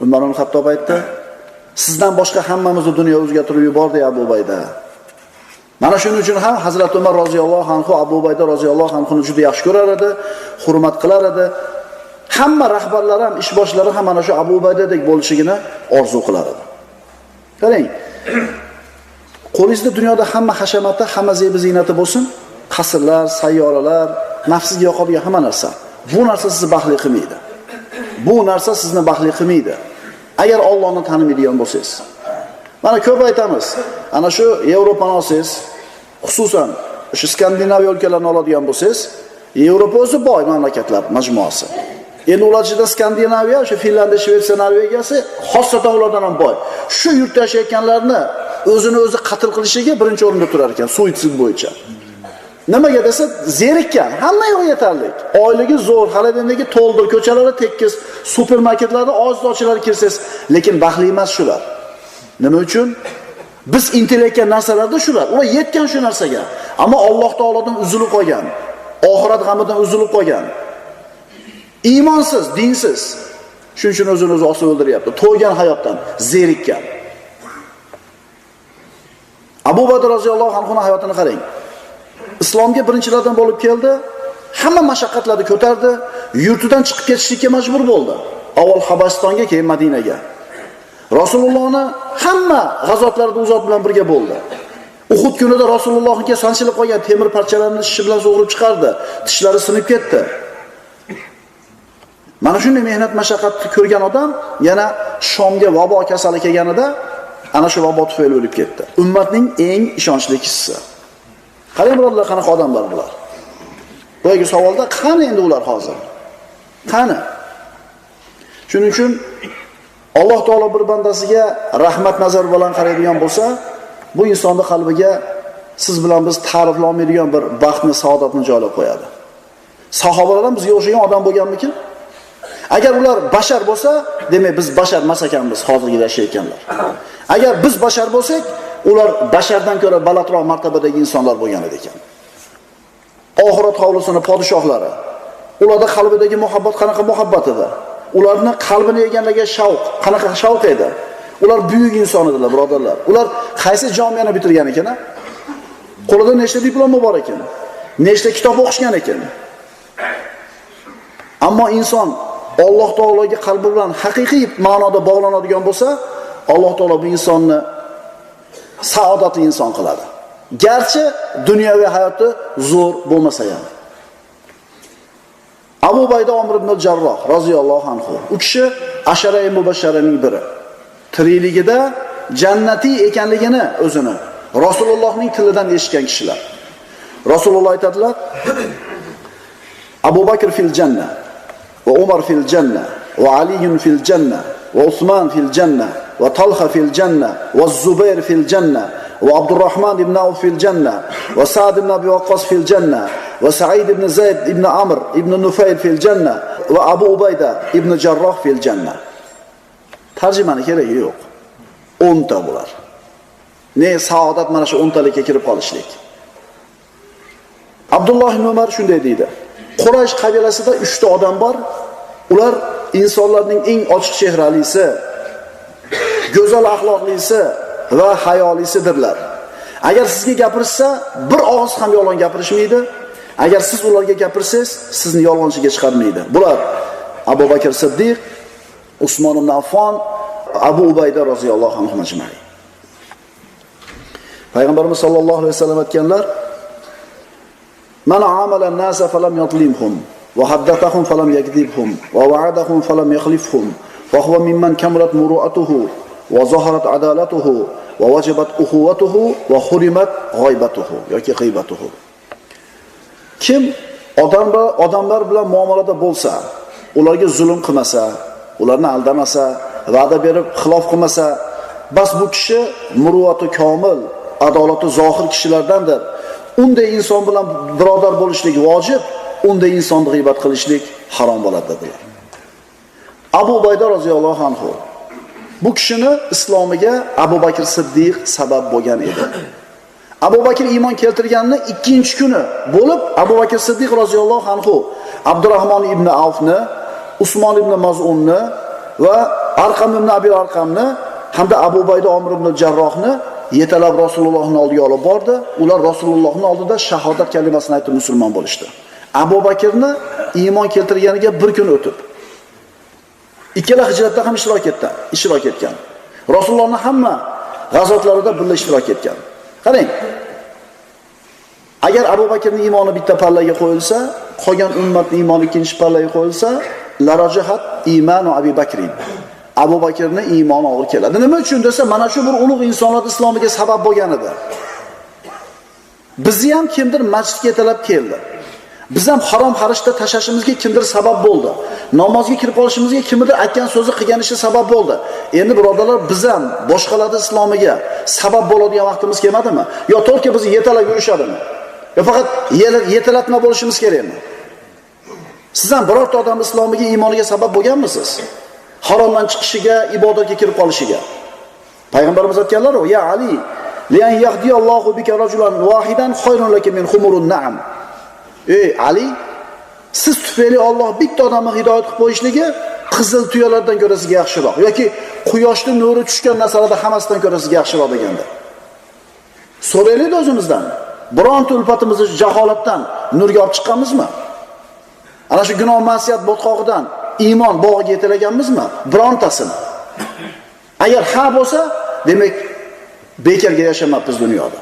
Umar ibn Xattob aytdi: "Sizdan boshqa hammamizni dunyo o'zgartirib yubordi Abu Ubayda." Mana shuning uchun ham Hazrat Umar roziyallohu anhu Abu Ubayda roziyallohu anhuni juda yaxshi ko'rar edi, hurmat qilar edi. Hamma rahbarlar ham, ishboshlari ham mana shu Abu Ubaydadek bo'lishligini orzu qilar edi. Qarang, qo'lingizda dunyoda hamma hashamati, hamma zebi ziynati bo'lsin, qasrlar, sayyoralar, nafsizga yoqadigan hamma narsa. Bu narsa sizni baxtli qilmaydi. Bu narsa sizni baxtli qilmaydi. Agar Allohni tanimaydigan bo'lsangiz. Mana ko'p aytamiz. Ana shu Yevropani olsangiz, xususan shu Skandinaviya o'lkalarini oladigan bo'lsangiz, Yevropa o'zi boy mamlakatlar majmuasi. Endi ular ichida Skandinaviya, shu Finlandiya, Shvetsiya, Norvegiyasi xossatan ulardan ham boy. Shu yurtda yashayotganlarni o'zini o'zi qatl qilishiga birinchi o'rinda turar ekan suitsid bo'yicha. Nimaga desa, zerikkan, hamma yo'q yetarli. Oyligi zo'r, xolodilnigi to'ldir, ko'chalari tekis, supermarketlarda oz-ochilari kirsangiz, lekin baxtli emas shular. Nima uchun? Biz intilayotgan narsalarda shular. Ular yetgan shu narsaga. Ammo Alloh taolodan uzilib qolgan, oxirat g'amidan uzilib qolgan. Iymonsiz, dinsiz. Shuning uchun o'zini o'zi osib o'ldiryapti. To'ygan hayotdan zerikkan. Abu Bakr roziyallohu anhu hayotini qarang. Islomga birinchilardan bo'lib keldi, hamma mashaqqatlarni ko'tardi, yurtidan chiqib ketishlikka majbur bo'ldi. Avval Habasistonga, keyin Madinaga. Rasulullohni hamma g'azotlarida u zot bilan birga bo'ldi. Uhud kunida Rasulullohga sanchilib qolgan temir parchalarini tishi bilan sug'urib chiqardi, tishlari sinib ketdi. Mana shunday mehnat mashaqqatni ko'rgan odam yana Shomga vabo kasali kelganida ana shu vabo tufayli o'lib ketdi. Ummatning eng ishonchli kishisi. Qarang birodarlar, qanaqa odamlar bular. Boyagi savolda qani endi ular hozir? Qani? Shuning uchun Alloh taolo bir bandasiga rahmat nazari bilan qaraydigan bo'lsa, bu insonning qalbiga siz bilan biz ta'riflay olmaydigan bir baxtni, saodatni joylab qo'yadi. Sahobalar ham bizga o'xshagan odam bo'lganmikin? Agar ular bashar bo'lsa, demak biz bashar emas ekanmiz hozirgi yashayotganlar. Agar biz bashar bo'lsak, ular bashardan ko'ra balandroq martabadagi insonlar bo'lgan ekan. Oxirat hovlisini podshohlari, ularda qalbidagi muhabbat qanaqa muhabbat edi? Ularni qalbini egallagan shavq qanaqa shavq edi? Ular buyuk inson edilar, birodarlar. Ular qaysi jamiyani bitirgan ekan? Qo'lida nechta diplomi bor ekan? Nechta kitob o'qishgan ekan? Ammo inson Alloh taologa qalbi bilan haqiqiy ma'noda bog'lanadigan bo'lsa, Alloh taolo bu insonni saodatli inson qiladi. Garchi dunyoviy hayoti zo'r bo'lmasa ham. Abu Ubayda Omir ibn Jarroh roziyallohu anhu. U kishi Ashara-i Mubashsharaning biri. Tirikligida jannatiy ekanligini o'zini Rasulullohning tilidan eshitgan kishilar. Rasululloh aytadilar: Abu Bakr fil janna va Umar fil janna va Ali fil janna va Usman fil janna va Talha fil janna va Zubayr fil janna va Abdurrahman ibn Avf fil janna va Sa'd ibn Abi Waqqas fil janna va Sa'id ibn Zayd ibn Amr ibn Nufayl fil janna va Abu Ubayda ibn Jarroh fil janna. Tarjimani keragi yo'q. 10 ta bular. Ne saodat mana shu 10 talikka kirib qolishlik. Abdulloh ibn Umar shunday deydi. Quraysh qabilasida 3 ta odam bor. Ular insonlarning eng ochiq chehralisi, go'zal axloqlisi va hayolisidirlar. Agar sizga gapirsa, bir og'iz ham yolg'on gapirishmaydi. Agar siz ularga gapirsangiz, sizni yolg'onchiga chiqarmaydi. Bular Abu Bakr Siddiq, Usmon ibn Affon, Abu Ubayda roziyallohu anhu majmai. Payg'ambarimiz sollallohu alayhi vasallam aytganlar: "Man amala an-nasa falam yadlimhum va haddathahum falam yakdibhum va wa'adahum falam yakhlifhum va huwa mimman kamulat muru'atuhu va zaharat adalatuhu va wajibat ukhuwatuhu va hurimat g'oybatuhu yoki g'ibatuhu." Kim odamlar bilan muomalada bo'lsa, ularga zulm qilmasa, ularni aldamasa, va'da berib xilof qilmasa, bas bu kishi muruvati komil, adolati zohir kishilardandir. Unday inson bilan birodar bo'lishlik vojib, unday insonni g'iybat qilishlik harom bo'ladi dedilar. Abu Ubayda roziyallohu anhu. Bu kishini islomiga Abu Bakr Siddiq sabab bo'lgan edi. Abu Bakr iymon keltirganini 2-kuni bo'lib Abu Bakr Siddiq roziyallohu anhu Abdurrahmon ibn Avfni, Usmon ibn Maz'unni va Arqam ibn Abi Arqamni hamda Abu Ubayda Omir ibn Jarrohni yetalab Rasulullohning oldiga olib bordi. Ular Rasulullohning oldida shahodat kalimasini aytib musulmon bo'lishdi. Abu Bakrni iymon keltirganiga bir kun o'tib, ikkala hijratda ham ishtirok etgan. Rasulullohning hamma g'azotlarida birga ishtirok etgan. Qarang. Agar Abu Bakrning iymoni bitta pallaga qo'yilsa, qolgan ummatning iymoni ikkinchi pallaga qo'yilsa, la rajahat iymanu Abi Bakrin. Abu Bakrning iymoni og'ir keladi. Nima uchun desa, mana shu bir ulug' insonlar islomiga sabab bo'lgan edi. Bizni ham kimdir masjidga talab keldi. Biz ham harom harishda tashashimizga kimdir sabab bo'ldi. Namozga kirib qolishimizga kimdir aytgan so'zi qilgan ishi sabab bo'ldi. Endi birodarlar, biz ham boshqalarning islomiga sabab bo'ladigan vaqtimiz kelmadimi? Yo to'lka bizni yetalab yurishadimi? Yo faqat yetalatma bo'lishimiz kerakmi? Siz ham birorta odam islomiga, iymoniga sabab bo'lganmisiz? Haromdan chiqishiga, ibodatga kirib qolishiga. Payg'ambarimiz aytganlar: "Ya Ali, lian yahdiyallohu bika rajulan wahidan khayrun laka min humurun na'am." Ey Ali, siz tufayli Alloh bitta odamni hidoyat qilib qo'yishligi qizil tuyalardan ko'ra sizga yaxshiroq yoki quyoshning nuri tushgan narsalarda hammasidan ko'ra sizga yaxshiroq deganda. So'raylik o'zimizdan. Bironta ulfatimizni jaholatdan nurga olib chiqqanmizmi? Ana shu gunoh ma'siyat botqog'idan iymon bog'iga yetalaganmizmi? Birontasini. Agar ha bo'lsa, demak bekorga yashamabmiz dunyoda.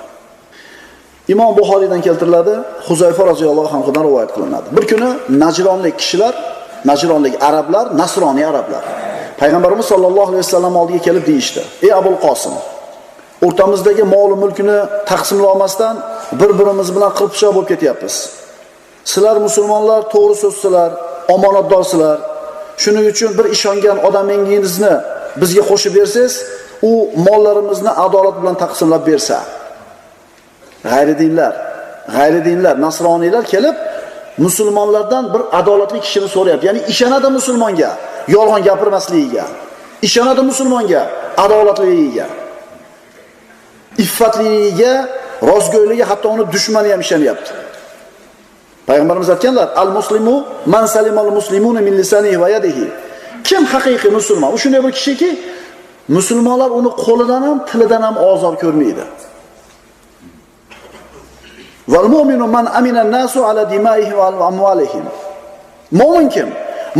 Imom Buxoriydan keltiriladi, Huzayfa roziyallohu anhudan rivoyat qilinadi. Bir kuni najronlik kishilar, najronlik arablar, nasroniy arablar Payg'ambarimiz sollallohu alayhi vasallam oldiga kelib deyishdi: "Ey Abul Qosim, o'rtamizdagi mol mulkni taqsimlay olmasdan bir-birimiz bilan qilpichoq bo'lib ketyapmiz. Sizlar musulmonlar to'g'ri so'zsizlar, omonatdorsizlar. Shuning uchun bir ishongan odamingizni bizga qo'shib bersangiz, u mollarimizni adolat bilan taqsimlab bersa." G'ayridinlar, nasroniylar kelib musulmonlardan bir adolatli kishini so'rayapti. Ya'ni ishonadi musulmonga, yolg'on gapirmasligiga. Ishonadi musulmonga, adolatliligiga, iffatliligiga, rostgo'yligiga, hatto uni dushmani ham ishonyapti. Payg'ambarimiz aytganlar: "Al-muslimu man salimal muslimuna min lisanihi va yadihi." Kim haqiqiy musulmon? U shunday bir kishiki, musulmonlar uni qo'lidan ham, tilidan ham ozor ko'rmaydi. Val mu'minu man amina an-nasu ala dimaihim va amwalihim. Mo'min kim?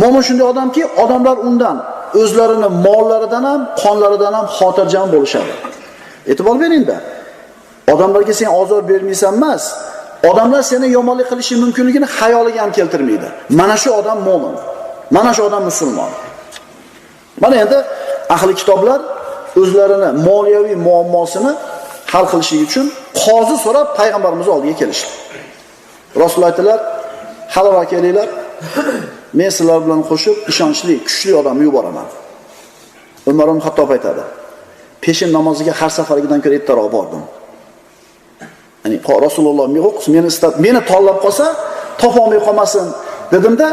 Mo'min shunday odamki, odamlar undan o'zlarini mollaridan ham, qonlaridan ham xotirjam bo'lishadi. E'tibor bering-da. Odamlarga sen ozor bermaysan emas, odamlar seni yomonlik qilishi mumkinligini xayoliga ham keltirmaydi. Mana shu odam mo'min. Mana shu odam musulmon. Mana endi ahli kitoblar o'zlarini moliyaviy muammosini hal qilish uchun qozi so'rab payg'ambarimiz oldiga kelishdi. Rasululloh aytdilar: "Halol kelinglar, men sizlar bilan qo'shib ishonchli, kuchli odamni yuboraman." Umar ibn Xattob aytadi: "Peshin namoziga har safargidan ko'ra ertaroq bordim. Ya'ni Rasululloh meni istab, meni tanlab qolsa, topolmay qolmasin dedimda,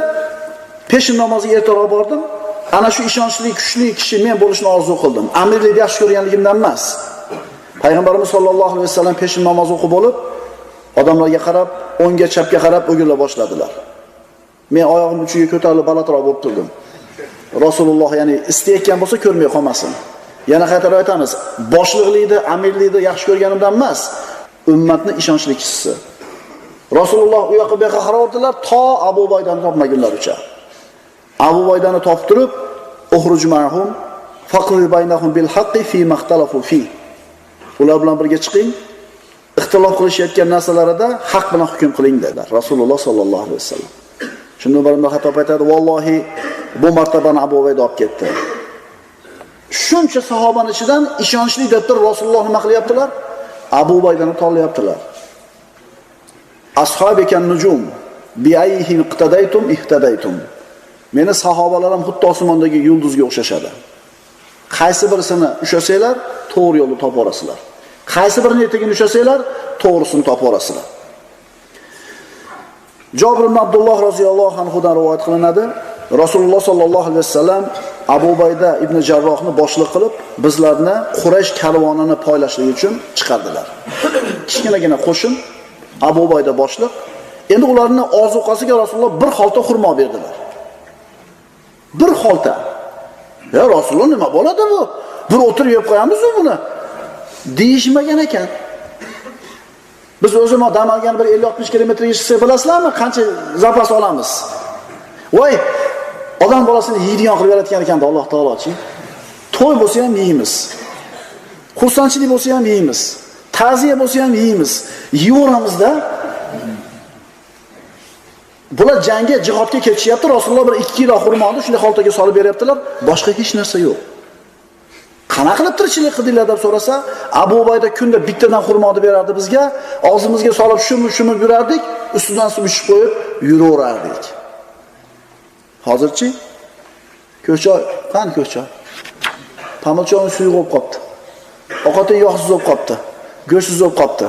Peshin namoziga ertaroq bordim. Ana shu ishonchli, kuchli kishi men bo'lishni orzu qildim. Amirlikni yaxshi ko'rganligimdan emas. Payg'ambarimiz sollallohu alayhi vasallam peshin namozi o'qib bo'lib, odamlarga qarab, o'ngga chapga qarab o'girla boshladilar. Men oyog'im uchiga ko'tarilib balandroq bo'lib turdim. Rasululloh ya'ni istayotgan bo'lsa ko'rmay qolmasin. Yana qaytarib aytamiz, boshliqlikni, amirlikni yaxshi ko'rganimdan emas, ummatni ishonchli kishisi. Rasululloh u yoqqa bu yoqqa qarardilar, to Abu Ubaydani topmagunlaricha. Abu Ubaydani topib turib, ukhruj ma'hum faqri baynahum bil haqqi fi maxtalafu fi. Ular bilan birga chiqing, ixtilof qilishayotgan narsalarida haq bilan hukm qiling dedilar Rasululloh sollallohu alayhi vasallam. Shunda Umar ibn Xattob aytadi, vallohi bu martabani Abu Ubayda olib ketdi. Shuncha sahobaning ichidan ishonchli deb turib Rasululloh nima qilyaptilar? Abu Ubaydani tanlayaptilar. Ashabikan nujum bi ayhim iqtadaytum ihtadaytum. Meni sahobalarim xuddi osmondagi yulduzga o'xshashadi. Qaysi birisini ushlasanglar, to'g'ri yo'lni topib olasizlar. Qaysi birini etagini ushlasanglar, to'g'risini topib olasizlar. Jobir ibn Abdulloh roziyallohu anhu dan rivoyat qilinadi. Rasululloh sollallohu alayhi vasallam Abu Ubayda ibn Jarrohni boshliq qilib, bizlarni Quraysh karvonini poylashlik uchun chiqardilar. Kichkinagina qo'shin, Abu Ubayda boshliq. Endi ularning ozuqasiga Rasululloh bir xolta xurmo berdilar. Bir xolta. Ya Rasululloh nima bo'ladi bu? Bir o'tirib yeb qo'yamiz-ku buni. Deyishmagan ekan. Biz o'zimiz dam olgan bir 50-60 kilometrga chiqsak bilasizlarmi, qancha zapas olamiz? Voy, odam bolasini yeydigan qilib yaratgan ekanda Alloh taolochi. To'y bo'lsa ham yeymiz. Xursandchilik bo'lsa ham yeymiz. Ta'ziya bo'lsa ham yeymiz. Yeyaveramizda. Bular jangga, jihodga ketishyapti. Rasululloh bir 2 kilo xurmoni shunday xoltaga solib beryaptilar. Boshqa hech narsa yo'q. Qana qilib tirikchilik qildinglar deb so'rasa, Abu Ubayda kunda bittadan xurmoni berardi bizga, og'zimizga solib shumi yurardik, ustidan suv ichib qo'yib yuraverardik. Hozirchi ko'choy, qani ko'choy? Pamilchoyning suvi bo'lib qopti. Ovqati yog'siz bo'lib qopti. Go'shtsiz bo'lib qopti.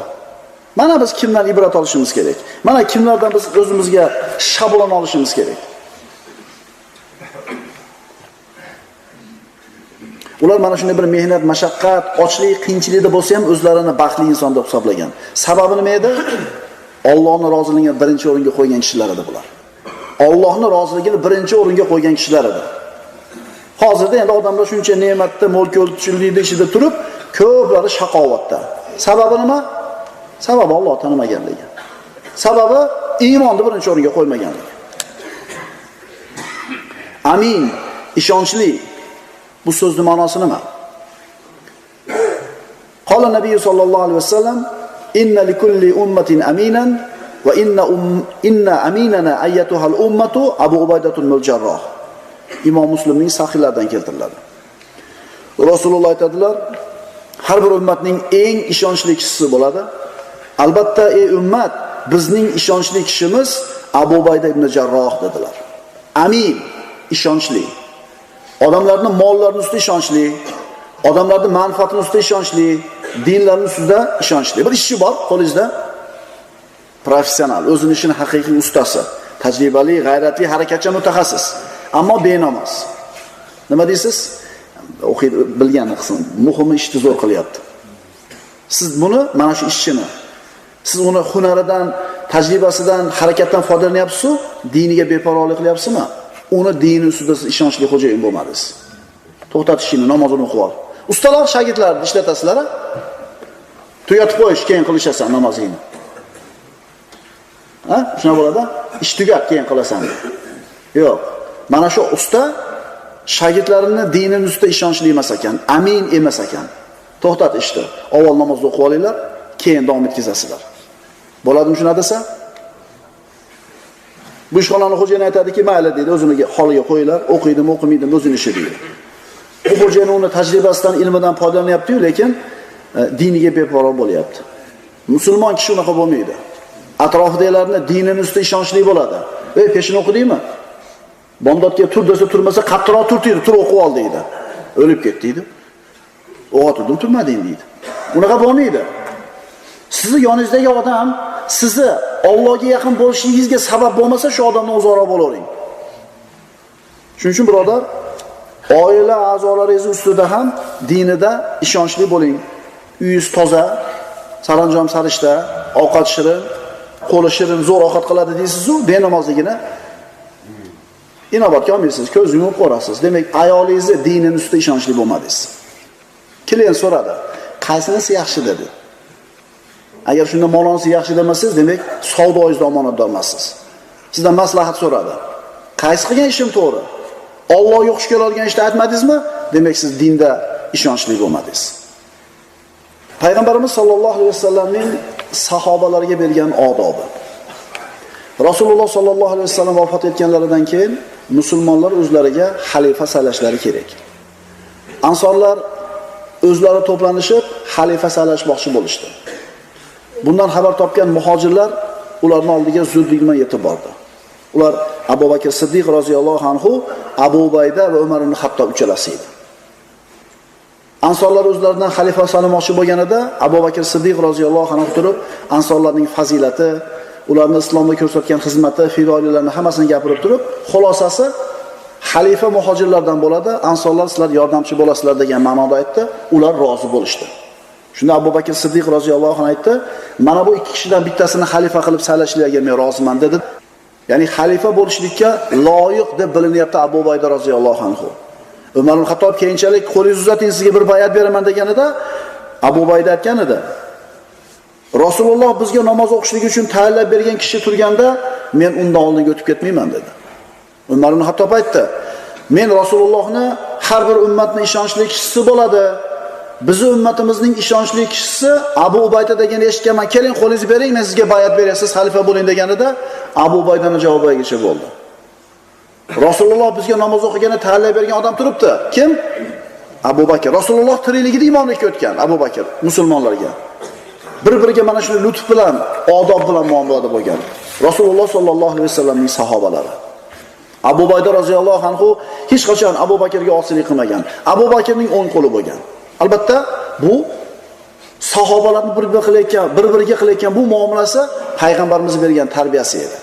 Mana biz kimdan ibrat olishimiz kerak? Mana kimlardan biz o'zimizga shablon olishimiz kerak? Ular mana shunday bir mehnat, mashaqqat, ochlik, qiyinchilikda bo'lsa ham o'zlarini baxtli inson deb hisoblagan. Sababi nima edi? Allohning roziligini birinchi o'ringa qo'ygan kishilar edi bular. Allohning roziligini birinchi o'ringa qo'ygan kishilar edi. Hozirda endi odamlar shuncha ne'matda, mo'l-ko'lchilikda ichida turib, ko'plari shaqovatda. Sababi nima? Sababi Alloh tanimaganligi. Sababi iymonni birinchi o'ringa qo'ymaganligi. Amin, ishonchli. Bu so'zning ma'nosi nima? Qola Nabiy sallallohu alayhi vasallam inna likulli ummatin aminan va inna aminana ayyatuhal ummatu Abu Ubaydatul Jarroh. Imom Muslimning sahihlaridan keltiriladi. Rasululloh aytadilar, har bir ummatning eng ishonchli kishisi bo'ladi. Albatta ey ummat, bizning ishonchli kishimiz Abu Ubayda ibn Jarroh dedilar. Amin, ishonchli. Odamlarning mollarini ustida ishonchli, odamlarning manfaatini ustida ishonchli, dinlarining ustida ishonchli. Bir ishchi bor qo'lingizda, professional, o'zining ishini haqiqiy ustasi, tajribali, g'ayratli, harakatchan mutaxassis, ammo benamoz. Nima deysiz? O'qiydi, bilganini qilsin. Muhimi ishni zo'r qilyapti. Siz buni, mana shu ishchini, siz uni hunaridan, tajribasidan, harakatdan foydalanyapsiz, diniga beparvolik qilyapsizmi? Uni dini ustida siz ishonchli xo'jayin bo'lmadingiz. To'xtatishini, namozini o'qib ol. Ustalar shogirdlarni ishlatasizlar, tugatib qo'yish, keyin qilishasan namozingni. Ha? Shuna bo'ladi? Ish tugat, keyin qilasan. Yo'q. Mana shu usta shogirdlarini dinini ustida ishonchli emas ekan, amin emas ekan. To'xtat ishni. Avval namozni o'qib olinglar, keyin davom etkazasizlar. Bo'ladimi shuna desa? Bu ishxonani xo'jayini aytadiki, mayli deydi, o'zini holiga qo'yinglar, o'qiydimi, o'qimaydimi, o'zini ishi deydi. Bu xo'jayin uni tajribasidan, ilmidan foydalanyapti-yu, lekin diniga beparvo bo'lyapti. Musulmon kishi unaqa bo'lmaydi. Atrofidagilarni dinini ustida ishonchli bo'ladi. Ey, peshin o'qidingmi? Bomdodga tur desa turmasa, qattiqroq tur deydi, tur o'qib ol deydi. O'lib ketdi deydi. O'g'atirdim, turmading deydi. Unaqa bo'lmaydi. Sizni yoningizdagi odam sizni Allohga yaqin bo'lishingizga sabab bo'lmasa, shu odamdan uzoqroq bo'lavering. Shuning uchun birodar, oila a'zolaringiz ustida ham dinida ishonchli bo'ling. Uyingiz toza, saranjom sarishta, ovqat shirin, qo'li shirin, zo'r ovqat qiladi deysiz-u, benamozligini inobatga olmaysiz, ko'z yumib ko'rasiz. Demak, ayolingizni dinini ustida ishonchli bo'lmadingiz. Klient so'radi, qaysinisi yaxshi dedi. Agar shunda molonisi yaxshi demasangiz, demak, savdoyingizda omonatdor emassiz. Sizdan maslahat so'radi. Qaysi qilgan ishim to'g'ri? Allohga xush keladigan ishni aytmadingizmi? Demak, siz dinda ishonchli bo'lmadingiz. Payg'ambarimiz sollallohu alayhi vasallamning sahobalarga bergan odobi. Rasululloh sollallohu alayhi vasallam vafot etganlaridan keyin musulmonlar o'zlariga xalifa saylashlari kerak. Ansorlar o'zlari to'planishib xalifa saylashmoqchi bo'lishdi. Bundan xabar topgan muhojirlar ularning oldiga zudlik bilan yetib bordi. Ular Abu Bakr Siddiq roziyallohu anhu, Abu Ubayda va Umar ibn Xattob uchalasi edi. Ansorlar o'zlaridan xalifa saylamoqchi bo'lganida Abu Bakr Siddiq roziyallohu anhu turib, ansorlarning fazilati, ularni islomga ko'rsatgan xizmati, fidoyilarini hammasini gapirib turib, xulosasi xalifa muhojirlardan bo'ladi, ansorlar sizlar yordamchi bo'lasizlar degan ma'noda aytdi. Ular rozi bo'lishdi. Shunda Abu Bakr Siddiq roziyallohu anhu aytdi, mana bu ikki kishidan bittasini xalifa qilib saylashlarga men roziman dedi. Ya'ni xalifa bo'lishlikka loyiq deb bilinyapti Abu Ubayda roziyallohu anhu. Umar ibn Xattob keyinchalik qo'lingizni uzating, sizga bir bayat beraman deganida Abu Ubayda aytgan edi. Rasululloh bizga namoz o'qishlik uchun tayinlab bergan kishi turganda men undan oldinga o'tib ketmayman dedi. Umar ibn Xattob aytdi, men Rasulullohni har bir ummatning ishonchli kishisi bo'ladi. Bizi ummatimizning ishonchli kishisi Abu Ubayda degan eshitganman. Keling qo'lingizni bering, men sizga bayat beray, siz xalifa bo'ling deganida Abu Ubaydaning javobi boyagacha bo'ldi. Rasululloh bizga namoz o'qigani tayinlab bergan odam turibdi. Kim? Abu Bakr. Rasululloh tirikligida imomlikka o'tgan Abu Bakr musulmonlarga. Bir-biriga mana shunday lutf bilan, odob bilan muomalada bo'lgan. Rasululloh sollallohu alayhi vasallamning sahobalari. Abu Ubayda roziyallohu anhu hech qachon Abu Bakrga osiylik qilmagan. Abu Bakrning o'ng qo'li bo'lgan. Albatta, bu sahobalarni bir-biriga qilayotgan bu muomalasi payg'ambarimiz bergan tarbiyasi edi.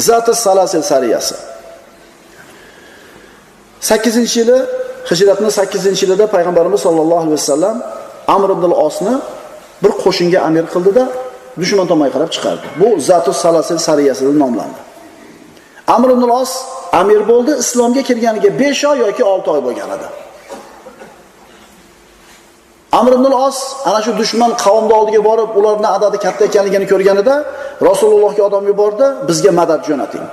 Zati Salasil sariyasi. 8-yili, hijratning 8-yilida payg'ambarimiz sollallohu alayhi vasallam Amr ibn al-Osni bir qo'shinga amir qildida dushman tomonga qarab chiqardi. Bu Zatu Salasil sariyasi deb nomlandi. Amr ibn al-Os amir bo'ldi, islomga kirganiga 5 oy yoki 6 oy bo'lgan edi. Amr ibn al-Os ana shu dushman qavmning oldiga borib, ularning adadi katta ekanligini ko'rganida Rasulullohga odam yubordi, bizga madad jo'nating.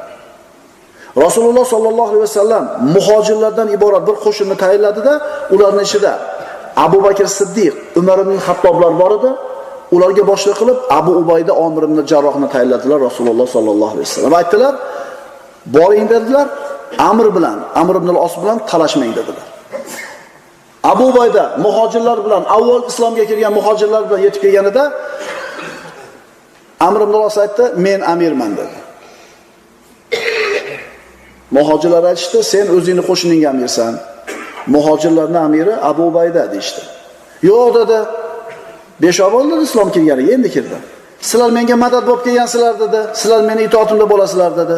Rasululloh sollallohu alayhi vasallam muhojirlardan iborat bir qo'shinni tayinladida, ularning ichida Abu Bakr Siddiq, Umar ibn Xattoblar bor edi. Ularga boshliq qilib Abu Ubayda Omir ibn Jarrohni tayinladilar Rasululloh sollallohu alayhi vasallam. Aytdilar, boring dedilar, Amr bilan, Amr ibn al-Os bilan talashmang dedilar. Abu Ubayda muhojirlar bilan avval islomga kirgan muhojirlar bilan yetib kelganida Amr ibn al-Os aytdi, men amirman dedi. Muhojirlar aytishdi, sen o'zingni qo'shiningga amirsan. Muhojirlarning amiri Abu Ubayda deyishdi. Yo'q dedi. 5 oy bo'ldi islom kirganiga, endi kirdi. Sizlar menga madad bo'lib kelgansizlar dedi. Sizlar meni itoatimda bo'lasizlar dedi.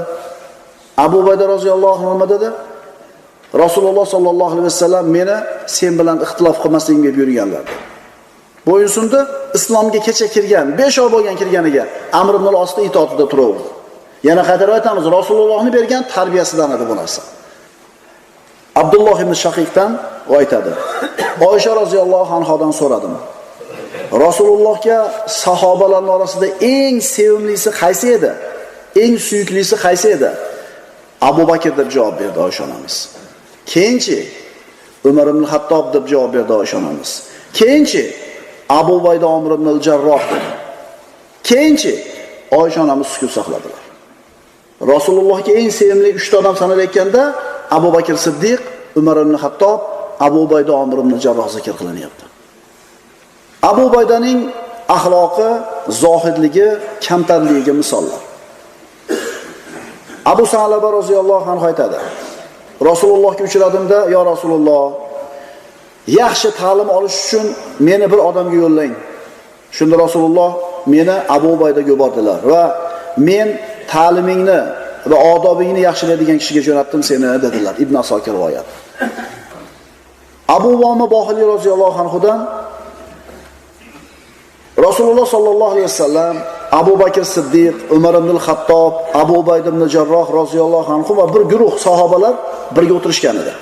Abu Ubayda roziyallohu anhu dedi. Rasululloh sollallohu alayhi vasallam meni sen bilan ixtilof qilmasligimga buyurganlar dedi. Bo'yinsundi, islomga kecha kirgan, 5 oy bo'lgan kirganiga Amr ibn al-Osning itoatida turaverdi. Yana qaytarib aytamiz, Rasulullohning bergan tarbiyasidan edi bu narsa. Abdulloh ibn Shaqiqdan u aytadi. Oysha roziyallohu anhodan so'radim. Rasulullohga sahobalarning orasida eng sevimlisi qaysi edi? Eng suyuklisi qaysi edi? Abu Bakr deb javob berdi Oysha onamiz. Keyinchi Umar ibn Xattob deb javob berdi Oysha onamiz. Keyinchi Abu Ubayda Omir ibn al-Jarroh dedi. Keyinchi Oysha onamiz sukut saqladilar. Rasulullohga eng sevimli 3 ta odam sanalayotganda Abu Bakr Siddiq, Umar ibn Xattob, Abu Ubayda Omir ibn Jarroh zikr qilinyapti. Abu Ubaydaning axloqi, zohidligi, kamtarligiga misollar. Abu Salaba roziyallohu anhu aytadi. Rasulullohga uchradimda, "Ya Rasululloh, yaxshi ta'lim olish uchun meni bir odamga yo'llang." Shunda Rasululloh meni Abu Ubaydaga yubordilar va men ta'limingni, va odobingni yaxshilaydigan kishiga jo'natdim seni dedilar. Ibn Asokir rivoyat. Abu Umama Bohiliy roziyallohu anhudan Rasululloh sallallohu alayhi vasallam, Abu Bakr Siddiq, Umar ibn al-Xattob, Abu Ubayd ibn Jarroh roziyallohu anhu va bir guruh sahobalar birga o'tirishgan edi.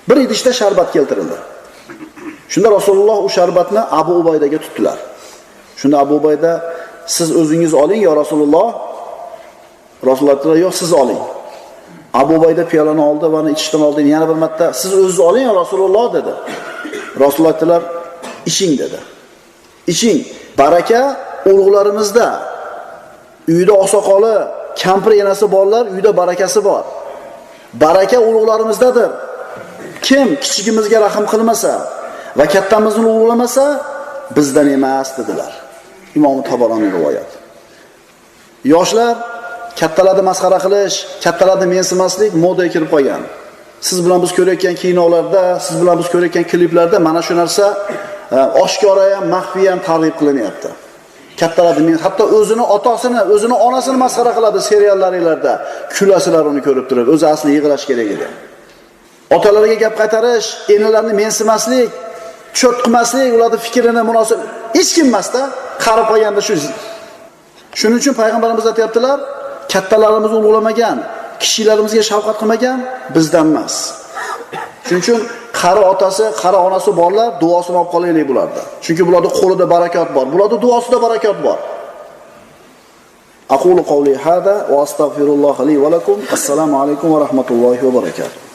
Bir idishda sharbat keltirildi. Shunda Rasululloh u sharbatni Abu Ubaydaga tutdilar. Shunda Abu Ubayda, siz o'zingiz oling yo Rasululloh. Rasululloh aytdilar, yo'q, siz oling. Abu Ubayda piyolani oldi va uni ichishdan oldin yana bir marta siz o'zingiz oling yo Rasululloh dedi. Rasululloh aytdilar, iching dedi. Iching, baraka urug'larimizda. Uyda oqsoqoli, kampir enasi borlar, uyda barakasi bor. Baraka urug'larimizdadir. Kim kichigimizga rahm qilmasa va kattamizni ulug'lamasa, bizdan emas dedilar. Imom Tabaroniy rivoyat. Yoshlar kattalarni masxara qilish, kattalarni mensimaslik modaga kirib qolgan. Siz bilan biz ko'rayotgan kinolarda, siz bilan biz ko'rayotgan kliplarda mana shu narsa oshkora ham, maxfiy ham targ'ib qilinyapti. Kattalarni men hatto o'zini otasini, o'zini onasini masxara qiladi seriallaringlarda. Kulasizlar uni ko'rib turib, o'zi asli yig'lash kerak edi. Otalarga gap qaytarish, enalarni mensimaslik, cho't qilmaslik, ularning fikrini munosib hech kim emasda, qarib qolganda shu. Shuning uchun payg'ambarimiz aytayaptilar, kattalarimizni ulug'lamagan, kishilarimizga shafqat qilmagan bizdan emas. Shuning uchun qari otasi, qari onasi borlar, duosini olib qolaylik bularda. Chunki bularda qo'lida barakot bor, bularda duosida barakot bor. Aqulu qawli hada va astagfirulloh li va lakum. Assalomu alaykum va rahmatullohi va barakatuh.